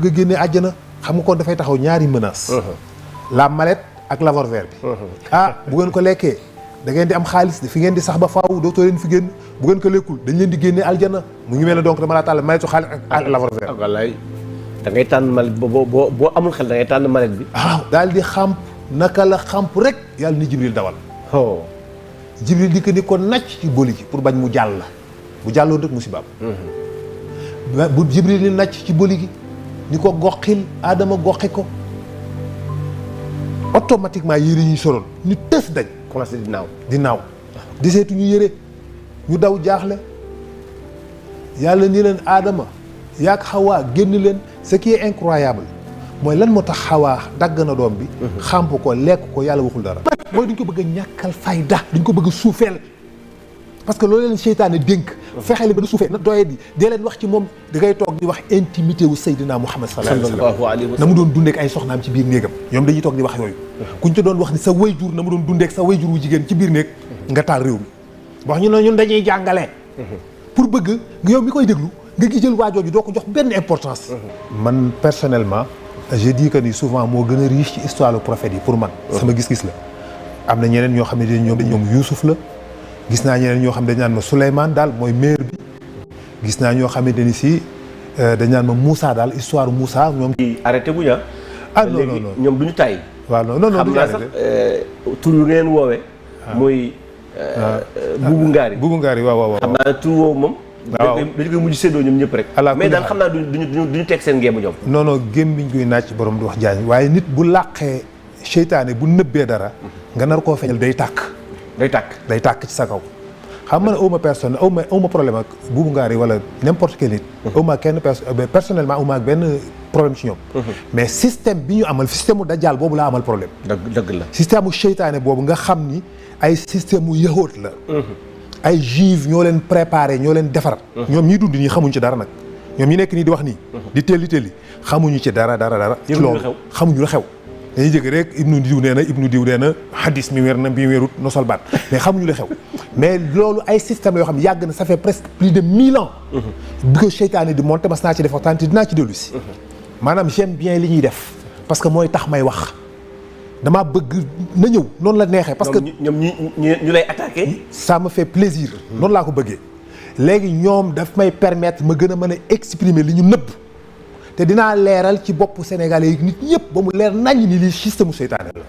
nga génnee àjjana xam nga kon dafay taxaw ñaari menace la mallette ak l'avoir-vert bi bu ngeen ko lekkee da ngeen di am xaalis fi ngeen di sax ba faaw dootoo leen fi génn bu ngeen ko lekkul dañ leen di génnee aljana mu ngi mel ne donc dama laa tàll mallettu xaalis ak l'avoir-vert wallaay da ngay tànn mallette boo amul xel da ngay tànn mallette bi daal di xamp naka la xamp rek yàlla ni Jibril dawal Jibril di ko ni ko nacc ci boli gi pour bañ mu jàll la bu jàlloon rek musibaam bu Jibril ni nacc ci boli gi ni ko goxil Adama goxi ko automatiquement yére yi soloon ñu tës dañ commencé di naaw di seetu ñu yére ñu daw jaaxle yàlla ni leen Adama yaag Xawaa génn leen ce qui est incroyable mooy lan moo tax Xawaa dagg na doom bi xàmp ko lekk ko yàlla waxul dara mooy duñ ko bëgg a ñàkkal fayda duñ ko bëgg a suufeel parce que loolu leen seytaane dénk fexe leen ba du suufee na doye di dee leen wax ci moom da ngay toog di wax intimité wu Seydina Muhammad sallallahu alayhi wa sallam na mu doon dundeek ay soxnaam ci biir néegam ñoom dañuy toog di wax yooyu kuñ ci doon wax ni sa wayjur na mu doon dundeek sa wayjur wu jigéen ci biir néeg nga taal réew mi wax ñu ne ñun dañuy jàngale pour bëgg yow mi koy déglu nga gi jël waajooju doo ko jox benn importance man personnellement je dis que ni souvent moo gën a riche ci histoire le prophète yi pour man sama gis-gis la am na ñeneen ñoo xam ne ñoom Yuusuf la gis naa ñeneen ñoo xam ne dañ naan ma Souleymane daal mooy maire bi gis naa ñoo xamante ni si dañ naan ma Moussa daal histoire Moussa ñoom. arrêté bu ñu non non ñoom du ñu tay. waaw non xam naa sax tur yu ngeen woowee. muy Buubu Ngaari. Buubu Ngaari waaw. xam naa tur woowu moom. waaw dañu koy mujj séddoo ñoom ñëpp rek. mais daal xam naa duñu teg seen ngémb ñoom. non non gémmiñ koy naaj ci borom du wax jaañ waaye nit bu làqee seytaane bu nëbbee dara. nga nar koo feeñal day tàkk. day tàkk ci sa kaw xam nga ne awma personne awma problème ak Buubu Ngaari wala n'importe quel nit awma kenn personnellement awma ak benn problème ci ñoom mais système bi ñu amal système mu dajjaal boobu laa amal problème dëgg la système mu seytaane boobu nga xam ni ay système mu yahoot la ay juif ñoo leen préparé ñoo leen defar ñoom ñi dund nii xamuñ ci dara nag ñoom ñi nekk nii di wax nii di telli xamuñu ci dara ci loolu xamuñu la xew dañuy jëkk rek ibnu diw nee na hadis mi wér na bi wérut no sol baat mais xamuñu la xew mais loolu ay système yoo xam ne yàgg na ça fait presque plus de 1000 ans bi ko seytaane di monté mas naa ci def waxtaan te dinaa ci dellu si maanaam j'aime bien li ñuy def parce que mooy tax may wax damaa bëgg na ñëw noonu la neexee parce que ñoom ñu lay attaqué ça me fait plaisir noonu laa ko bëggee léegi ñoom daf may permettre ma gën a mën a exprimer li ñu nëbb te dinaa leeral ci boppu Sénégalais yi nit ñëpp ba mu leer naññ ni lii système mu seytaane la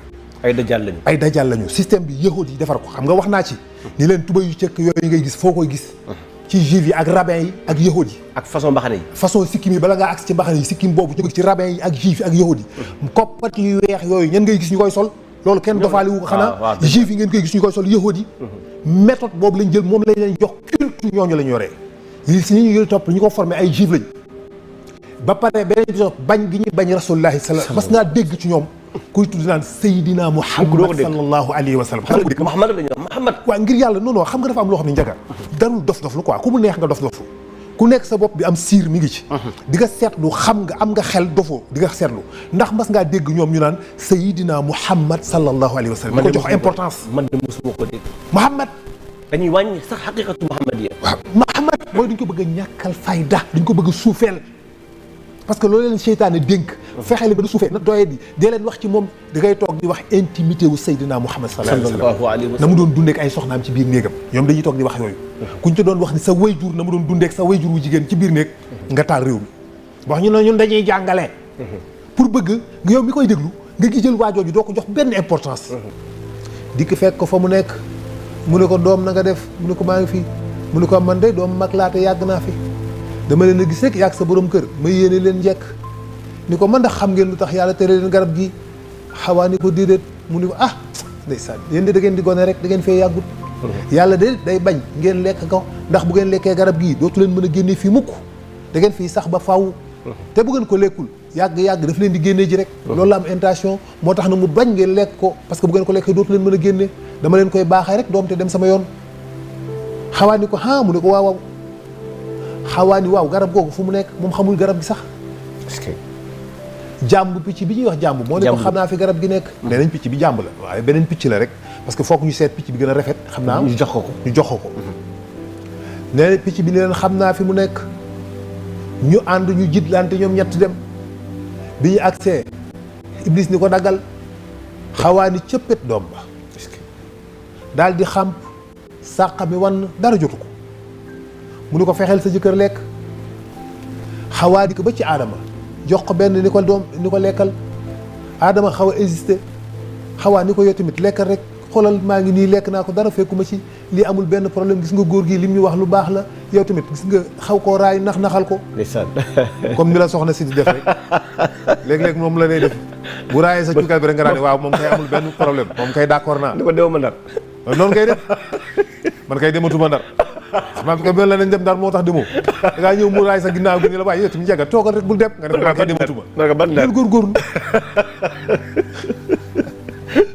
ay dajal lañu système bi yahud yi defar ko xam nga wax naa ci ni leen tuba yu cëkk yooyu ngay gis foo koy gis ci juif yi ak rabbin yi ak yahud yi ak façon mbaxane yi façon sikkim yi bala ngaa agsi ci mbaxane yi sikkim boobu jóge ci rabbin yi ak juif yi ak yahud yi koppat yu weex yooyu ñan ngay gis ñu koy sol loolu kenn dofaali wu ko xanaa juif yi ngeen koy gis ñu koy sol yahud yi méthode boobu lañ jël moom lañ leen jox culte ñooñu lañ yoree yi si ñu topp ñu ko formé ay juif lañ ba pare beneen bi bañ gi ñuy bañ rasulullahi sallallahu mas naa dégg ci ñoom kuy tudd naan Seydina Muhammad sallallahu alayhi wa sallam Muhammad la ñu wax Muhammad waaw ngir yàlla non xam nga dafa am loo xam ne njaga darul dof lu quoi ku mu neex nga dof ku nekk sa bopp bi am siir mi ngi ci di nga seetlu xam nga am nga xel dofoo di nga seetlu ndax mas ngaa dégg ñoom ñu naan Seydina Muhammad sallallahu alayhi wa sallam di ko jox importance man de mosuma ko dégg Muhammad dañuy wàññi sax xaqiqatu Muhammad yi waaw Muhammad mooy duñ ko bëgg a ñàkkal fayda duñ ko bëgg a suufeel parce que loolu leen seytaane dénk fexe leen ba du suufee na doye di dee leen wax ci moom da ngay toog di wax intimité wu Seydina Muhammad sallallahu alayhi wa sallam na mu doon dundeek ay soxnaam ci biir néegam ñoom dañuy toog di wax yooyu kuñ ci doon wax ni sa wayjur na mu doon dundeek sa wayjur wu jigéen ci biir néeg nga taal réew mi wax ñu ne ñun dañuy jàngale pour bëgg yow mi koy déglu nga gi jël waajooju doo ko jox benn importance dikk fekk ko fa mu nekk mu ne ko doom na nga def mu ne ko maa ngi fii mu ne ko man de doom mag laata yàgg naa fi dama leen a gis rek yàgg sa borom kër ma yéene leen njekk ni ko man ndax xam ngeen lu tax yàlla tere leen garab gi xawaa ni ko déedéet mu ni ko ndeysaan yéen de da ngeen di gone rek da ngeen fee yàggut yàlla de day bañ ngeen lekk ko ndax bu ngeen lekkee garab gii dootu leen mën a génnee fii mukk da ngeen fii sax ba faaw te bu ngeen ko lekkul yàgg daf leen di génnee ji rek loolu la am intention moo tax na mu bañ ngeen lekk ko parce que bu ngeen ko lekkee dootu leen mën a génnee dama leen koy baaxee rek doom te dem sama yoon xawaa ni ko mu ne ko waaw xawaa ni waaw garab googu fu mu nekk moom xamul garab gi sax jàmb picc bi ñuy wax jàmb moo ne ko xam naa fi garab gi nekk nee nañ picc bi jàmb la waaye beneen picc la rek parce que foog ñu seet picc bi gën a rafet xam naa ñu jox ko nee na picc bi ne leen xam naa fi mu nekk ñu ànd ñu jiitlante ñoom ñett dem bi ñu agsee Iblis ni ko daggal. Xawaa ni cëppet doom ba. daal di xàmp sàq mi wan dara jotu ko. mu ni ko fexeel sa jëkkër lekk. Xawaa di ko ba ci Adama jox ko benn ni ko doom ni ko lekkal. Adama xaw a hésité. Xawaa ni ko yow tamit lekkal rek xoolal maa ngi nii lekk naa ko dara fekkuma ci lii amul benn problème gis nga góor gi lim ñu wax lu baax la yow tamit gis nga xaw koo raay naxal ko. ndeysaan. comme ni la soxna si di def rek léeg-léeg moom la lay def bu raayee sa cukkal bi rek nga daan ne waaw moom kay amul benn problème moom kay d'accord naa. dama dew ma Ndar. noonu ngay def man kay dematuma Ndar xam nga mel la nañ dem Ndar moo tax demoo da ngaa ñëw mu raay sa ginnaaw gi ni la waaye yow tamit njëkk toogal rek bul dem nga def man kay dematuma. naka ban Ndar góorgóorlu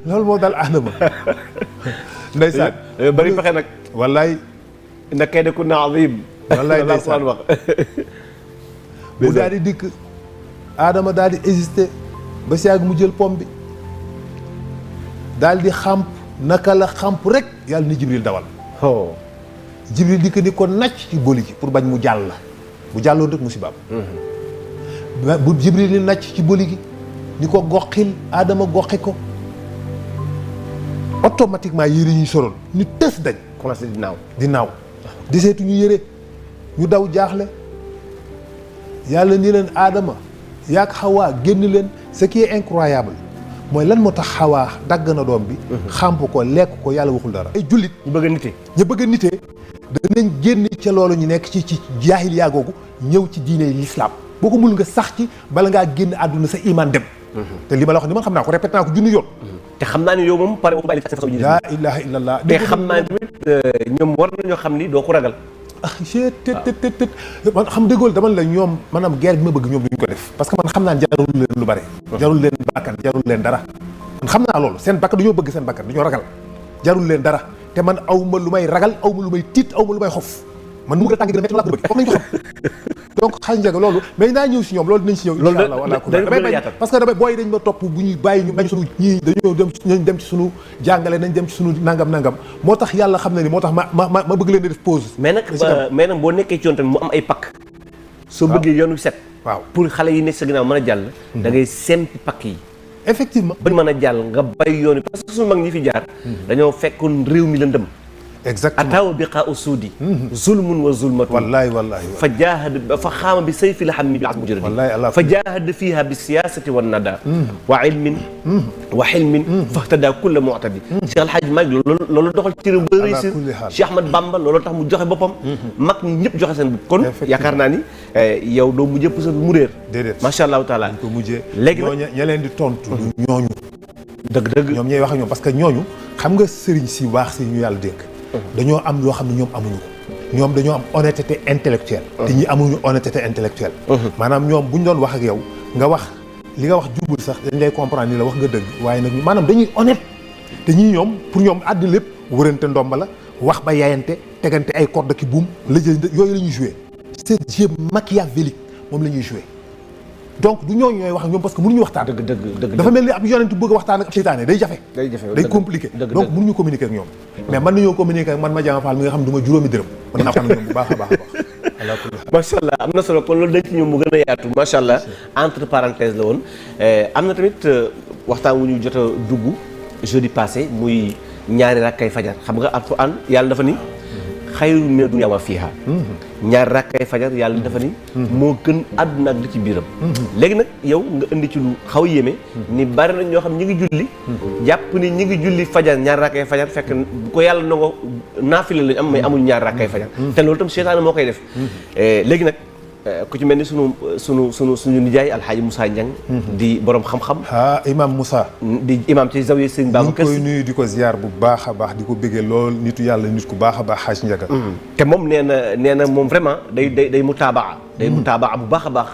loolu moo dal Adama. ndeysaan bari pexe nag. wallaay. na kay de ku na azim. wallaay ndeysaan wax. mu daal di dikk Adama daal di hésité ba si yàgg mu jël pom bi daal di xàmp naka la xàmp rek yàlla ni Jibril dawal. Jibril dikk ni ko nacc ci boli gi pour bañ mu jàll. bu jàlloon rek musibaam. bu Jibril ni nacc ci boli gi ni ko goxil Adama goxi ko. automatiquement yére ñu soloon ñu tës dañ. commencé di naaw deseetu ñu yére ñu daw jaaxle yàlla ni leen Adama yaag Xawaa génn leen ce qui est incroyable mooy lan moo tax Xawaa dagg na doom bi. xàmp ko lekk ko yàlla waxul dara. ay jullit ñu bëgg a nite. ñu bëgg a nite danañ génn ca loolu ñu nekk ci jaahiliya googu ñëw ci diine l'islam boo ko mul nga sax ci bala ngaa génn àdduna sa iman dem. te li ma la wax ni man xam naa ko répété naa ko junni yoon. te xam naa ni yow moom pare ko bàyyi laa ilaha illallah. te xam naa ni tamit ñoom war nañoo xam ni doo ko ragal. tët man xam dëggool dama la ñoom maanaam guerre bi ma bëgg ñoom duñ ko def parce que man xam naa jarul leen lu bare. jarul leen bakkan jarul leen dara. man xam naa loolu seen bakkan dañoo bëgg seen bakkan dañoo ragal jarul leen dara te man awma lu may ragal awma lu may tiit awma lu may xof man mu gën a tàng gën a métti laa ko bëgg foog nañ ko xam donc xaj njëkk loolu mais naa ñëw si ñoom loolu dinañ si ñëw incha allah wala ko damay bañ parce que damay booy dañ ma topp bu ñuy bàyyi ñu bañ suñu ñii dañoo dem ci suñu jàngale nañ dem ci suñu nangam moo tax yàlla xam na ni moo tax ma bëgg leen di def pause mais nag boo nekkee ci yoon tamit mu am ay pakk soo bëggee yoonu set waaw pour xale yi nekk sa ginnaaw mën a jàll da ngay sempi pakk yi effectivement bañ mën a jàll nga bay yoon parce que suñu mag ñi fi jaar dañoo fekkoon réew mi lëndëm exactement ataaw biqa usudi zulmun wa zulmatu wallahi fa jaahad fa xaama bi sayfi la xam ni bi as mujradi fa jaahad fiha bi siyasati wa nada wa ilmin wa xilmin fahtada kulla mu'tadi Cheikh El Hadj Malick loolu doxal ci réew ba réussir Cheikh Ahmad Bamba loolu tax mu joxe boppam mag ñi ñëpp joxe seen bopp kon yaakaar naa ni yow doo mujjee pusa mu réer déedéet macha allahu taala ko mujjee léegi ña leen di tontu ñooñu dëgg ñoom ñooy wax ak ñoom parce que ñooñu xam nga sëriñ si baax si ñu yàlla dénk dañoo am loo xam ne ñoom amuñu ko ñoom dañoo am honnêteté intellectuelle te ñi amuñu honnêteté intellectuelle maanaam ñoom bu ñu doon wax ak yow nga wax li nga wax jubul sax dañ lay comprendre ni la wax nga dëgg waaye nag maanaam dañuy honnête te ñii ñoom pour ñoom àddina lépp wërante ndomba la wax ba yaayante tegante ay corde ki buum la jël yooyu la ñuy joué c'est jeu machiavélique moom la ñuy joué donc du ñooñu ñooy wax ak ñoom parce que mënuñu waxtaan dëgg dafa mel ni ab yonent bëgg a waxtaan ak ab seytaane day jafe day compliqué donc mënuñu communiquer ak ñoom mais man nañoo communiquer ak man ma Madiama Fall mi nga xam ne du ma juróomi dërëm mën naa xam ne ñoom bu baax a baax macha allah am na solo kon loolu dañ ci ñoom mu gën a yaatu macha allah entre parenthèse la woon am na tamit waxtaan wu ñu jot a dugg jeudi passé muy ñaari rakkay fajar xam nga alquran yàlla dafa ni xayru mina dunya wa fiha ñaari rakkay fajar yàlla dafa ni moo gën àdduna ak li ci biiram léegi nag yow nga indi ci lu xaw a yéeme ni bari nañ ñoo xam ñi ngi julli jàpp ni ñi ngi julli fajar ñaari rakkay fajar fekk bu ko yàlla nango naafile lañ am mais amul ñaari rakkay fajar te loolu tam seytaane moo koy def léegi nag ku ci mel ni suñu nijaay alxaaji Moussa Niang di borom xam-xam imam Moussa di imam ci zawiya Sëriñ Babacar ñu koy nuyu di ko ziar bu baax a baax di ko bëggee lool nitu yàlla nit ku baax a baax xaaj njaga te moom nee na moom vraiment day mutaabaa bu baax a baax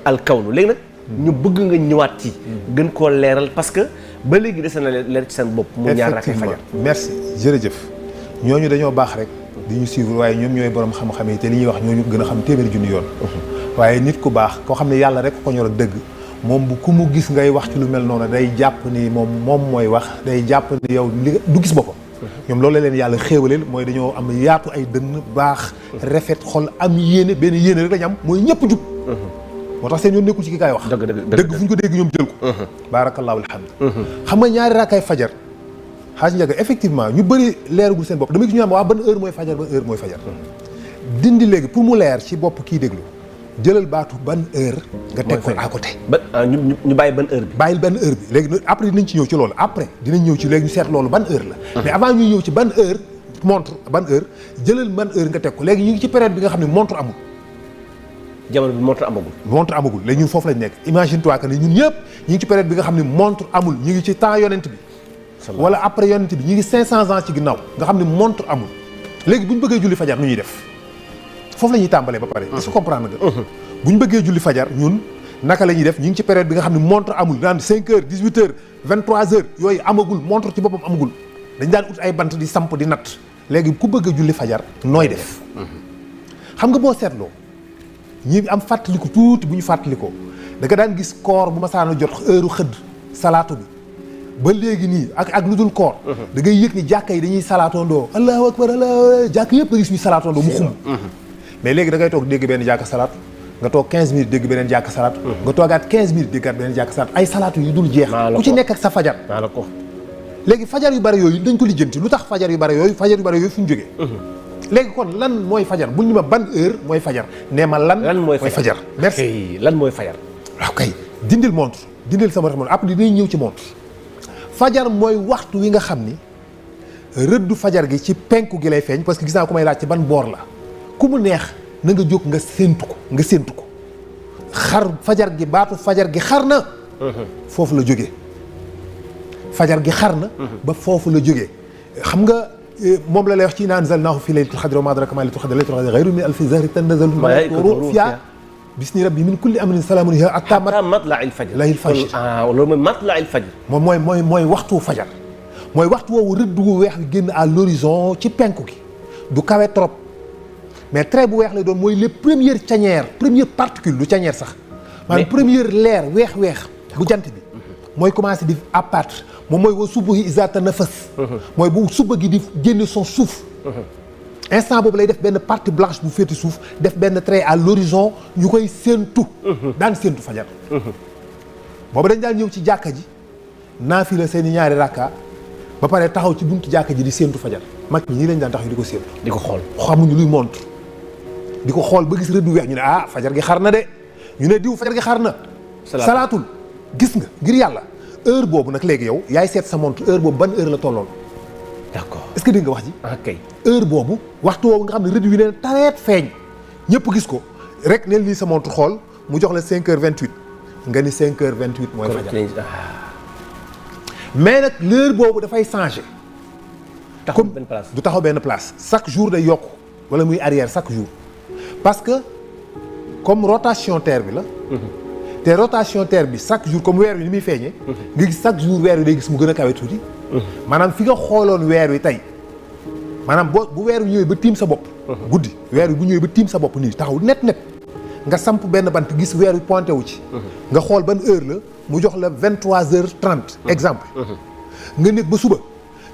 alkawnu léegi nag ñu bëgg nga ñëwaat ci gën koo leeral parce que ba léegi dese na leer ci seen bopp mu ñaar rakkay fajar merci jërëjëf ñooñu dañoo baax rek di ñu suivre waaye ñoom ñooy borom xam-xam yi te li ñuy wax ñooñu gën a xam téeméeri junni yoon waaye nit ku baax koo xam ne yàlla rek ko ñor a dëgg moom bu ku mu gis ngay wax ci lu mel noonu day jàpp ni moom mooy wax day jàpp ni yow li du gis boppam ñoom loolu la leen yàlla xéewaleel mooy dañoo am yaatu ay dënn baax rafet xol am yéene benn yéene rek lañu am mooy ñëpp jub moo tax seen yoon nekkul ci ki kaay wax dëgg fu ñu ko dégg ñoom jël ko baarakallaahu alhamdu xam nga ñaari raakaay fajar xaaj njaga effectivement ñu bëri leeragul seen bopp damay gis ñu am waa ban heure mooy fajar ban heure mooy fajar dindi léegi pour mu leer ci bopp kii déglu jëlal baatu ban heure nga teg ko à côté ñu bàyyi ban heure bi bàyyil ban heure bi léegi après dinañ ci ñëw ci loolu après dinañ ñëw ci léegi ñu seet loolu ban heure la mais avant ñuy ñëw ci ban heure montre ban heure jëlal ban heure nga teg ko léegi ñu ngi ci période bi nga xam ne montre amul jamono bi montre amagul léegi ñun foofu lañ nekk imagine toi que ne ñun ñëpp ñu ngi ci période bi nga xam ne montre amul ñu ngi ci temps yonent bi wala après yonent bi ñu ngi 500 ans ci ginnaaw nga xam ne montre amul léegi bu ñu bëggee julli fajar nu ñuy def foofu la ñuy tàmbalee ba pare est-ce que comprendre nga bu ñu bëggee julli fajar ñun naka la ñuy def ñu ngi ci période bi nga xam ne montre amul daan 5 heures 18 heures 23 heures yooyu amagul montre ci boppam amagul dañ daan ut ay bant di samp di natt léegi ku bëgg a julli fajar nooy def xam nga boo seetloo ñi am fàttaliku tuuti bu ñu fàttalikoo da nga daan gis koor bu ma saana jot heure xëdd salaatu bi ba léegi nii ak lu dul koor da ngay yëg ni jàkka yi dañuy salaatoondoo allahu akbar allah jàkk yëpp da gis ñuy salaatoondoo mu xumb mais léegi da ngay toog dégg benn jàkk salaatu nga toog 15 minutes dégg beneen jàkk salaatu nga toogaat 15 minutes déggaat beneen jàkk salaatu ay salaatu yu dul jeex ku ci nekk ak sa fajar léegi fajar yu bari yooyu dañ ko lijjanti lu tax fajar yu bari yooyu fu ñu jógee léegi kon lan mooy fajar bu ñu ma ban heure mooy fajar nee ma lan mooy fajar merci lan mooy fajar waaw kay dindil montre dindil sama montre après dinañ ñëw ci montre fajar mooy waxtu wi nga xam ni rëddu fajar gi ci penku gi lay feeñ parce que gis naa ko may laaj ci ban boor la ku mu neex na nga jóg nga séentu ko xar fajar gi baatu fajar gi xar na foofu la jógee fajar gi xar na ba foofu la jógee xam nga moom la lay wax ci inaa anzalnaahu fii laylatil qadri wa maa adraaka maa laylatul qadri laylatul qadri xayrun min alfi shahrin tanazzalul malaa'ikatu war-ruuhu fiihaa bismi rabbi min kulli amrin salaamun hiya hattaa matla'il fajr loolu mooy matla'il fajr moom mooy waxtu fajar mooy waxtu woowu rëdd wu weex bi génn à l'horizon ci penku gi du kawe trop mais trait bu weex lay doon mooy les premières canières première particule du canière sax maanaam première leer weex bu jant bi mooy commencé di apparaître moom mooy wa subuhi izaa tanafas mooy bu suba gi di génne son souffle instant boobu lay def benn partie blanche bu féeti suuf def benn trait à l'horizon ñu koy séentu daan séentu fajar boobu dañ daan ñëw ci jàkka ji naafila seeni ñaari rakka ba pare taxaw ci buntu jàkka ji di séentu fajar mag ñi nii lañ daan taxaw di ko séentu di ko xool xamuñu luy montre di ko xool ba gis rëdd weex ñu ne fajar gi xar na de ñu ne diw fajar gi xar na salaatul gis nga ngir yàlla heure boobu nag léegi yow yaay seet sa montre heure boobu ban heure la tolloon d'accord est-ce que dégg nga wax ji ok heure boobu waxtu woowu nga xam ne rëdd wi neen tareet feeñ ñëpp gis ko rek neel nii sa montre xool mu jox la 5h28 nga ni 5h28 mooy fajar mais nag l'heure boobu dafay changer taxaw benn place du taxaw benn place chaque jour day yokk wala muy arrière chaque jour parce que comme rotation terre bi la te rotation terre bi chaque jour comme weer wi ni muy feeñee nga gis chaque jour weer wi day gis mu gën a kawe tuuti maanaam fi nga xooloon weer wi tey maanaam bu weer wi ñëwee ba tiim sa bopp guddi weer wi bu ñëwee ba tiim sa bopp nii taxaw net nga samp benn bant gis weer wi pointé wu ci nga xool ban heure la mu jox la 23h30 exemple nga nekk ba suba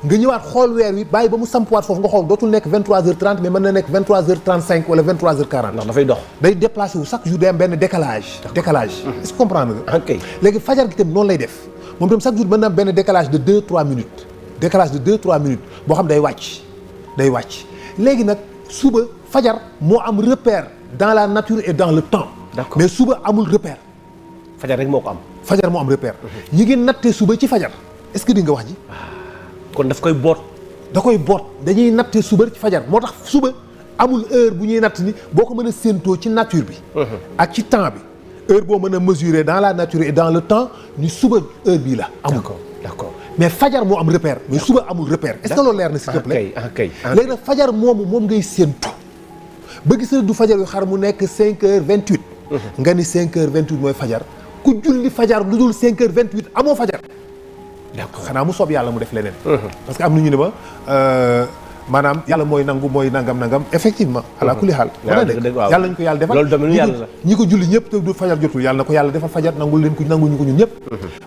nga ñëwaat xool weer wi bàyyi ba mu sampuwaat foofu nga xool dootul nekk 23h30 mais mën na nekk 23h35 wala 23h40 ndax dafay dox day déplacé wu chaque jour day am benn décalage est-ce que comprendre nga ok léegi fajar gi tam noonu lay def moom tam chaque jour mën na am benn décalage de 2-3 minutes boo xam day wàcc léegi nag suba fajar moo am repère dans la nature et dans le temps d'accord mais suba amul repère fajar rek moo ko am fajar moo am repère ñi ngi nattee suba ci fajar est-ce que di nga wax ji kon daf koy boot dañuy nattee suba ci fajar moo tax suba amul heure bu ñuy natt ni boo ko mën a séentoo ci nature bi ak ci temps bi heure boo mën a mesurer dans la nature et dans le temps ni suba heure bii la amul d'accord mais fajar moo am repère mais suba amul repère est-ce que loolu leer na s'il te plaît léegi nag fajar moom ngay séentu ba gis na du fajar yu xar mu nekk 5h28 nga ni 5h28 mooy fajar ku julli fajar lu dul 5h28 amoo fajar d'accord xanaa mu soob yàlla mu def leneen parce que am na ñu ne ma maanaam yàlla mooy nangu mooy nangam effectivement ala kulli xaal yàlla nañu ko yàlla defal loolu domaine yàlla la ñi ko julli ñëpp te du fajar jotul yàlla na ko yàlla defal fajar nangul leen ko nanguñu ko ñun ñëpp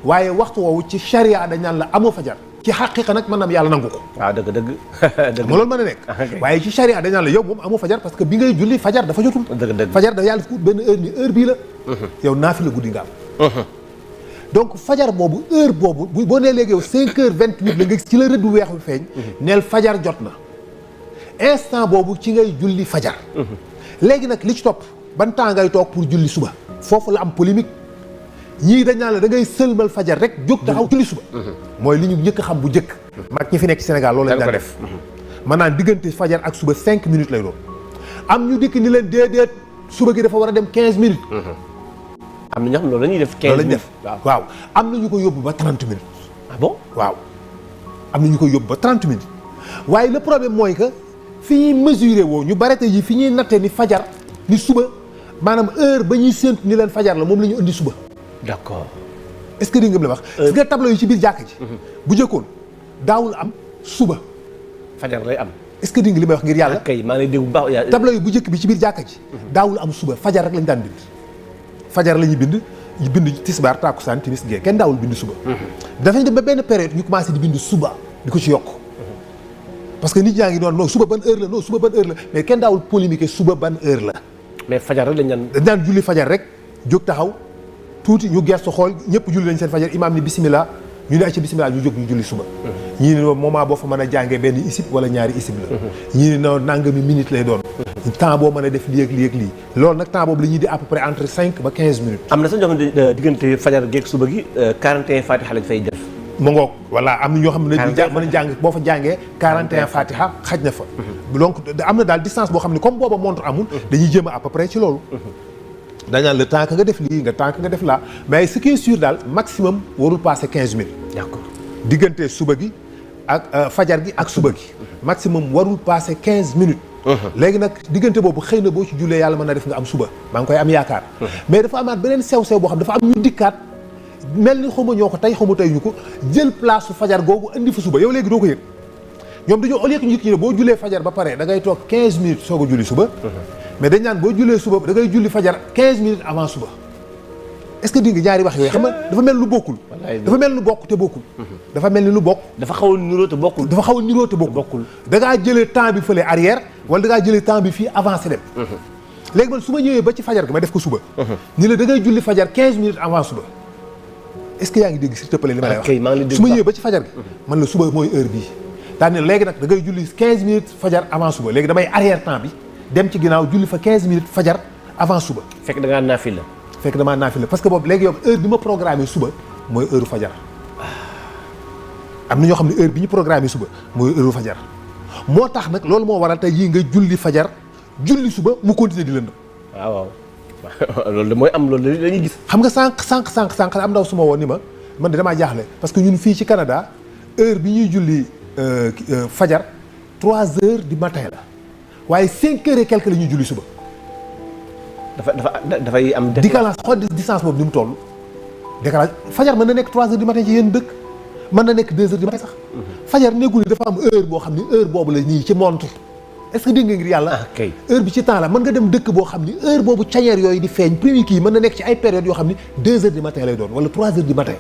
waaye waxtu woowu ci charia dañ naan la amoo fajar ci xaqiqa nag mën na am yàlla nangu ko. waaw dëgg dëgg. dëgg loolu mën na nekk. waaye ci charia dañ naan la yow moom amoo fajar parce que bi ngay julli fajar dafa jotul. dëgg dëgg fajar dafa yàlla fi benn heure ni heure bii la. yow naafi la guddi nga am. donc fajar boobu heure boobu boo nee léegi yow 5h28 la nga gis ci la rëdd weex bi feeñ. neel fajar jot na. instant boobu ci ngay julli fajar. léegi nag li ci topp ban temps ngay toog pour julli suba. foofu la am polémique ñii dañ naan la da ngay sëlmal fajar rek jóg taxaw julli suba. mooy li ñu njëkk a xam bu njëkk. mag ñi fi nekk ci Sénégal loolu lañ daan def. maanaam diggante fajar ak suba 5 minutes lay doon. am ñu dikk ni leen déedéet suba gi dafa war a dem 15 minutes. am na ñoo xam ne loolu la ñuy def 15 loolu lañ minutes def waaw am na ñu ko yóbbu ba 30 minutes. ah bon waaw am na ñu ko yóbbu ba 30 minutes waaye le problème mooy que fi ñuy mesurer woo ñu bare tey jii fi ñuy nattee ni fajar ni suba maanaam heure ba ñuy séentu ni leen fajar la moom la ñu indi suba. d'accord. est-ce que di nga la wax. gis nga tableau yi ci biir jàkka ji. bu njëkkoon daawul am suba. fajar lay am. est-ce que di nga li may wax ngir yàlla. kay maa ngi lay dégg bu baax. tableau yi bu njëkk bi ci biir jàkka ji. daawul am suba fajar rek lañ daan bind. fajar la ñuy bind ñu bind tisbaar takkusaan timis gee kenn daawul bind suba. dafay dem ba benn période ñu commencé di bind suba di ko ci yokk. parce que nit ñaa ngi noonu non suba ban heure la non suba ban heure la mais kenn daawul polémique suba ban heure la. mais fajar rek lañ daan. dañ daan julli fajar rek jóg taxaw tuuti ñu gestu xool ñëpp julli lañ seen fajar imaam ni bisimilah ñu ne ay ci bisimilah ñu jóg ñu julli suba. ñii ne moment boo fa mën a jàngee benn isib wala ñaari isib la. ñii ne non nangami minute lay doon. temps boo mën a def lii ak lii ak lii loolu nag temps boobu la ñuy di à peu près entre 5 ba 15 minutes. am na sax ñoo xam ne diggante fajar geeg suba gi 41 fatiha lañ fay def. mu ngoog voilà am na ñoo xam ne mën a jàng boo fa jàngee 41 fatiha xaj na fa. donc am na daal distance boo xam ne comme booba montre amul. dañuy jéem a à peu près ci loolu. dañaan le temps que nga def lii nga temps que nga def laa mais ce qui est sûr daal maximum warul passer 15 minutes. d'accord diggante suba gi ak fajar gi ak suba gi. maximum warul passer 15 minutes. léegi nag diggante boobu xëy na boo ci jullee yàlla mën na def nga am suba maa ngi koy am yaakaar. mais dafa amaat beneen sew-sew boo xam dafa am ñu dikkaat mel ni xaw ma ñoo ko tey xaw ma tey ñu ko jël place su fajar googu indi fa suba yow léegi doo ko yëg ñoom dañoo au lieu que ñu ne boo jullee fajar ba pare da ngay toog 15 minutes soog a julli suba. mais dañ naan boo jullee suba da ngay julli fajar 15 minutes avant suba. est-ce que di nga ñaari wax yooyu xam nga dafa mel lu bokkul. dafa mel lu bokk te bokkul. dafa mel ni lu bokk. dafa xaw a niroo te bokkul. dafa xaw a niroo te bokkul. da ngaa jëlee temps bi fële arrière wala da ngaa jëlee temps bi fii avancé dem. léegi man su ma ñëwee ba ci fajar gi ma def ko suba. ni la da ngay julli fajar 15 minutes avant suba. est-ce que yaa ngi dégg s'il te plaît li ma lay wax su ma ñëwee ba ci fajar gi. man la suba mooy heure bii. daal ne léegi nag da ngay julli 15 minutes fajar avant suba léegi damay arrière temps bi dem ci ginnaaw julli fa 15 minutes fajar avant suba. fekk da ngaa naafila. fekk damaa naafila parce que boobu léegi yow heure bi ma programmé suba mooy heure fajar. am na ñoo xam ne heure bi ñu programmé suba mooy heure fajar moo tax nag loolu moo waral tey yii nga julli fajar julli suba mu continuer di lëndëm. waaw loolu de mooy am loolu la ñuy gis. xam nga sànq am ndaw su ma woon ni ma man de damaa jaaxle parce que ñun fii ci Canada heure bi ñuy julli fajar 3 heures du matin la waaye 5 heures et quelque la ñuy julli suba. dafay am. décalage xool distance boobu ni mu toll. décalage fajar mën na nekk 3 heures du matin ci yenn dëkk mën na nekk 2 heures du matin sax. fajar nekkul ni dafa am heure boo xam ni heure boobu la nii ci montre. est-ce que dégg nga ngir yàlla. heure bi ci temps la mën nga dem dëkk boo xam ni heure boobu cañeer yooyu di feeñ premier kii mën na nekk ci ay période yoo xam ni 2 heures du matin lay doon wala 3 heures du matin.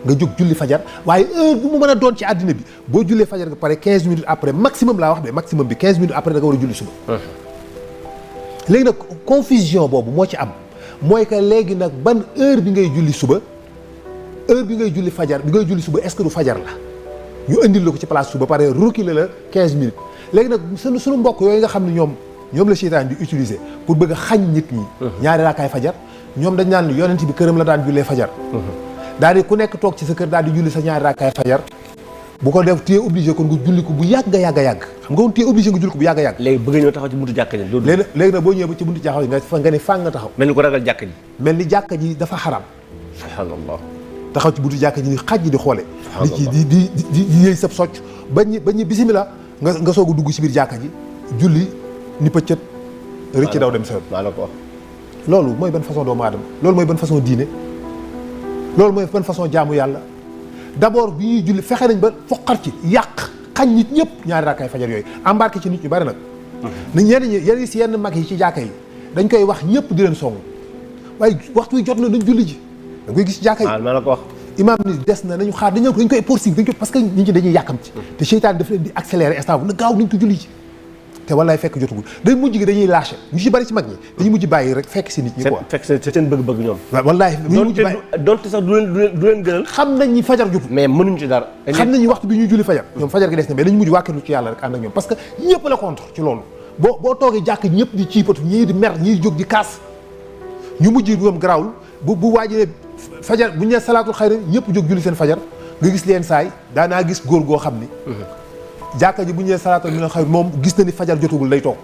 nga jóg julli fajar waaye heure bu mu mën a doon ci àddina bi boo jullee fajar nga pare 15 minutes après maximum laa wax de maximum bi 15 minutes après da nga war a julli suba. léegi nag confusion boobu moo ci am mooy que léegi nag ban heure bi ngay julli suba heure bi ngay julli fajar bi ngay julli suba est-ce que du fajar la ñu indil la ko ci place suba pare reculer la 15 minutes léegi nag suñu mbokk yooyu nga xam ne ñoom la seytaan di utiliser pour bëgg a xañ nit ñi. ñaari raakaay fajar ñoom dañ naan yonent bi këram la daan jullee fajar. daal di ku nekk toog ci sa kër daal di julli sa ñaari raakaay fajar bu ko def téye obligé kon nga julli ko bu yàgg xam nga woon téye obligé nga julli ko bu yàgg. léegi bëgg ñoo taxaw ci buntu jàkka ji. léegi nag boo ñëwee ba ci buntu jàkka ji nga ne fàng nga taxaw. mel ni ko ragal jàkka ji. mel ni jàkka ji dafa xaram. subhanallah. taxaw ci buntu jàkka ji ni xaj ji di xoole. di yëy sab socc bañ ñi bisimilah nga soog a dugg ci biir jàkka ji julli ni pëccët rëcc daw dem sa yoon. maa la ko wax. loolu mooy ban façon doomu aadama loolu mooy ban façon diine loolu mooy ban façon jaamu yàlla d'abord bi ñuy julli fexe nañ ba foqar ci yàq xañ nit ñëpp ñaari raakaay fajar yooyu embarqué ci nit ñu bari nag. ni ñenn ñi yenn si yenn mag yi ci jàkka yi dañ koy wax ñëpp di leen song waaye waxtu wi jot na dañ julli ji da koy gis ci jàkka yi. maa la ko wax. imaam ni des na nañu xaar dañ koy poursuivre parce que nit ñi dañuy yàkkamti te seytaan daf leen di accélérer instant bu na gaaw nañ ko julli ci te wallaay fekk jotugul dañ mujj gi dañuy lâché ñu ci bari ci mag ñi dañuy mujj bàyyi rek fekk si nit ñi quoi fekk seen bëgg-bëgg ñoom wallaay ñu mujj bàyyi donte sax du leen gënal xam nañ ñi fajar jotul mais mënuñ ci dara xam nañ ñi waxtu bi ñuy julli fajar ñoom fajar gi des na mais dañu mujj wàkkilu ci yàlla rek ànd ak ñoom parce que ñëpp la contre ci loolu boo toogee jàkk ñëpp di ciipatu ñii di mer ñii di jóg di kaas ñu mujj ñoom garaawul bu waajee fajar bu ñu nee salaatul xayr ñëpp jóg julli seen fajar nga gis leen saay daanaa gis góor goo xam ni jàkka ji bu ñu nee salaatul mina xayr moom gis na ni fajar jotagul day toog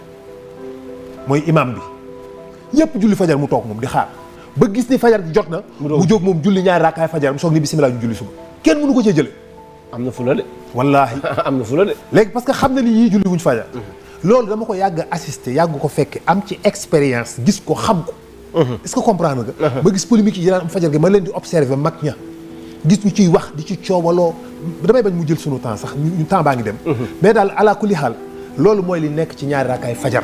mooy imam bi ñëpp julli fajar mu toog moom di xaar ba gis ni fajar gi jot na mu jóg moom julli ñaari raakaay fajar mu soog ni bismillah ñu julli suba kenn mënu ko cee jële am na fula de wallaahi am na fula de léegi parce que xam na ni ñii julli wuñ fajar loolu dama ko yàgg assister yàgg ko fekke am ci expérience gis ko xam ko est-ce que comprendre nga ba gis polémique yi daan am fajar gi ma leen di observer mag ña gis ñu ciy wax di ci coowaloo damay bañ mu jël sunu temps sax ñu temps baa ngi dem mais daal ala kulli xaal loolu mooy li nekk ci ñaari raakaay fajar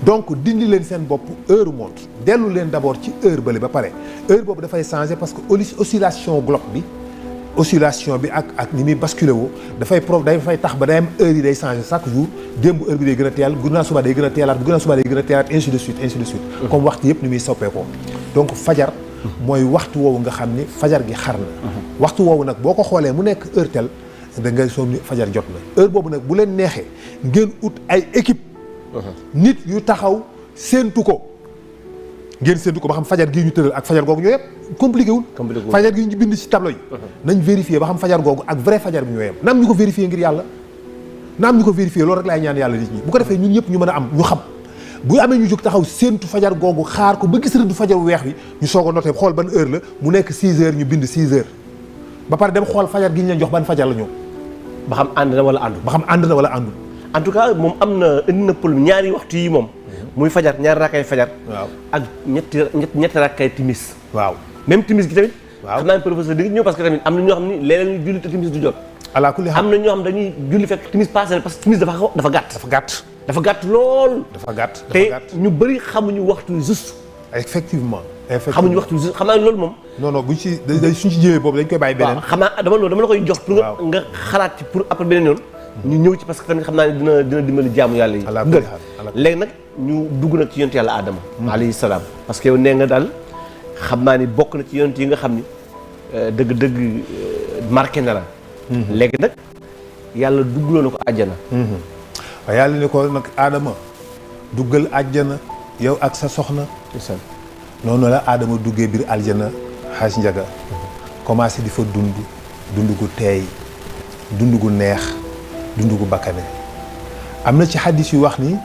donc dindi leen seen bopp heure montre dellu leen d'abord ci heure bële ba pare heure boobu dafay changer parce que oscillation globe bi oscillation bi ak ni muy basculé woo dafay tax ba day am heure yi day changer chaque jour démb heure bi day gën a teel gannaaw suba day gën a teelaat bu gannaaw suba day gën a teelaat ainsi de suite comme waxtu yëpp ni muy soppeekoo donc fajar mooy waxtu woowu nga xam ni fajar gi xar na waxtu woowu nag boo ko xoolee mu nekk heure tel da nga soog ni fajar jot na heure boobu nag bu leen neexee ngeen ut ay équipe nit yu taxaw séentu ko ngeen séentu ko ba xam fajar gii ñu tëral ak fajar googu ñoo yem compliqué wul fajar gi ñu bind ci tableau yi nañ vérifier ba xam fajar googu ak vrai fajar bi ñoo yem na am ñu ko vérifier ngir yàlla na am ñu ko vérifier loolu rek laay ñaan yàlla nit ñi bu ko defee ñun ñëpp ñu mën a am ñu xam bu amee ñu jóg taxaw séentu fajar googu xaar ko ba gis rëdd fajar weex wi ñu soog a noté xool ban heure la mu nekk 6 heures ñu bind 6 heures ba pare dem xool fajar gi ñu leen jox ban fajar la ñëw ba xam ànd na wala àndul ba xam ànd na wala àndul en tout cas moom am na indi na problème ñaari waxtu yi moom muy fajar ñaari rakkay fajar waaw ak ñetti rakkay timis waaw même timis gi tamit waaw xam naa ne professeur di ñëw parce que tamit am na ñoo xam ni léeg-léeg ñu julli te timis du jot ala kulli am na ñoo xam dañuy julli fekk timis passé parce que timis dafa gàtt dafa gàtt lool dafa gàtt te ñu bëri xamuñu waxtu juste effectivement xamuñu waxtu juste xam naa loolu moom non buñ ci suñ ci jëwee boobu dañ koy bàyyi beneen xam naa dama la koy jox pour nga xalaat ci pour après beneen yoon ñu ñëw ci parce que tamit xam naa ne dina dimbali jaamu yàlla yi ngën léegi nag ñu dugg nag ci yonent yàlla Adama alayhi salaam parce que yow nee nga daal xam naa ni bokk na ci yonent yi nga xam ni dëgg-dëgg marqué na la léegi nag yàlla duggloo na ko àjjana waaye yàlla ne ko nag Adama duggal àjjana yow ak sa soxna noonu la Adama duggee biir aljana xaaj njaga commencé di fa dund gu teey dund gu neex dund gu bakkane am na ci xaddis yu wax ni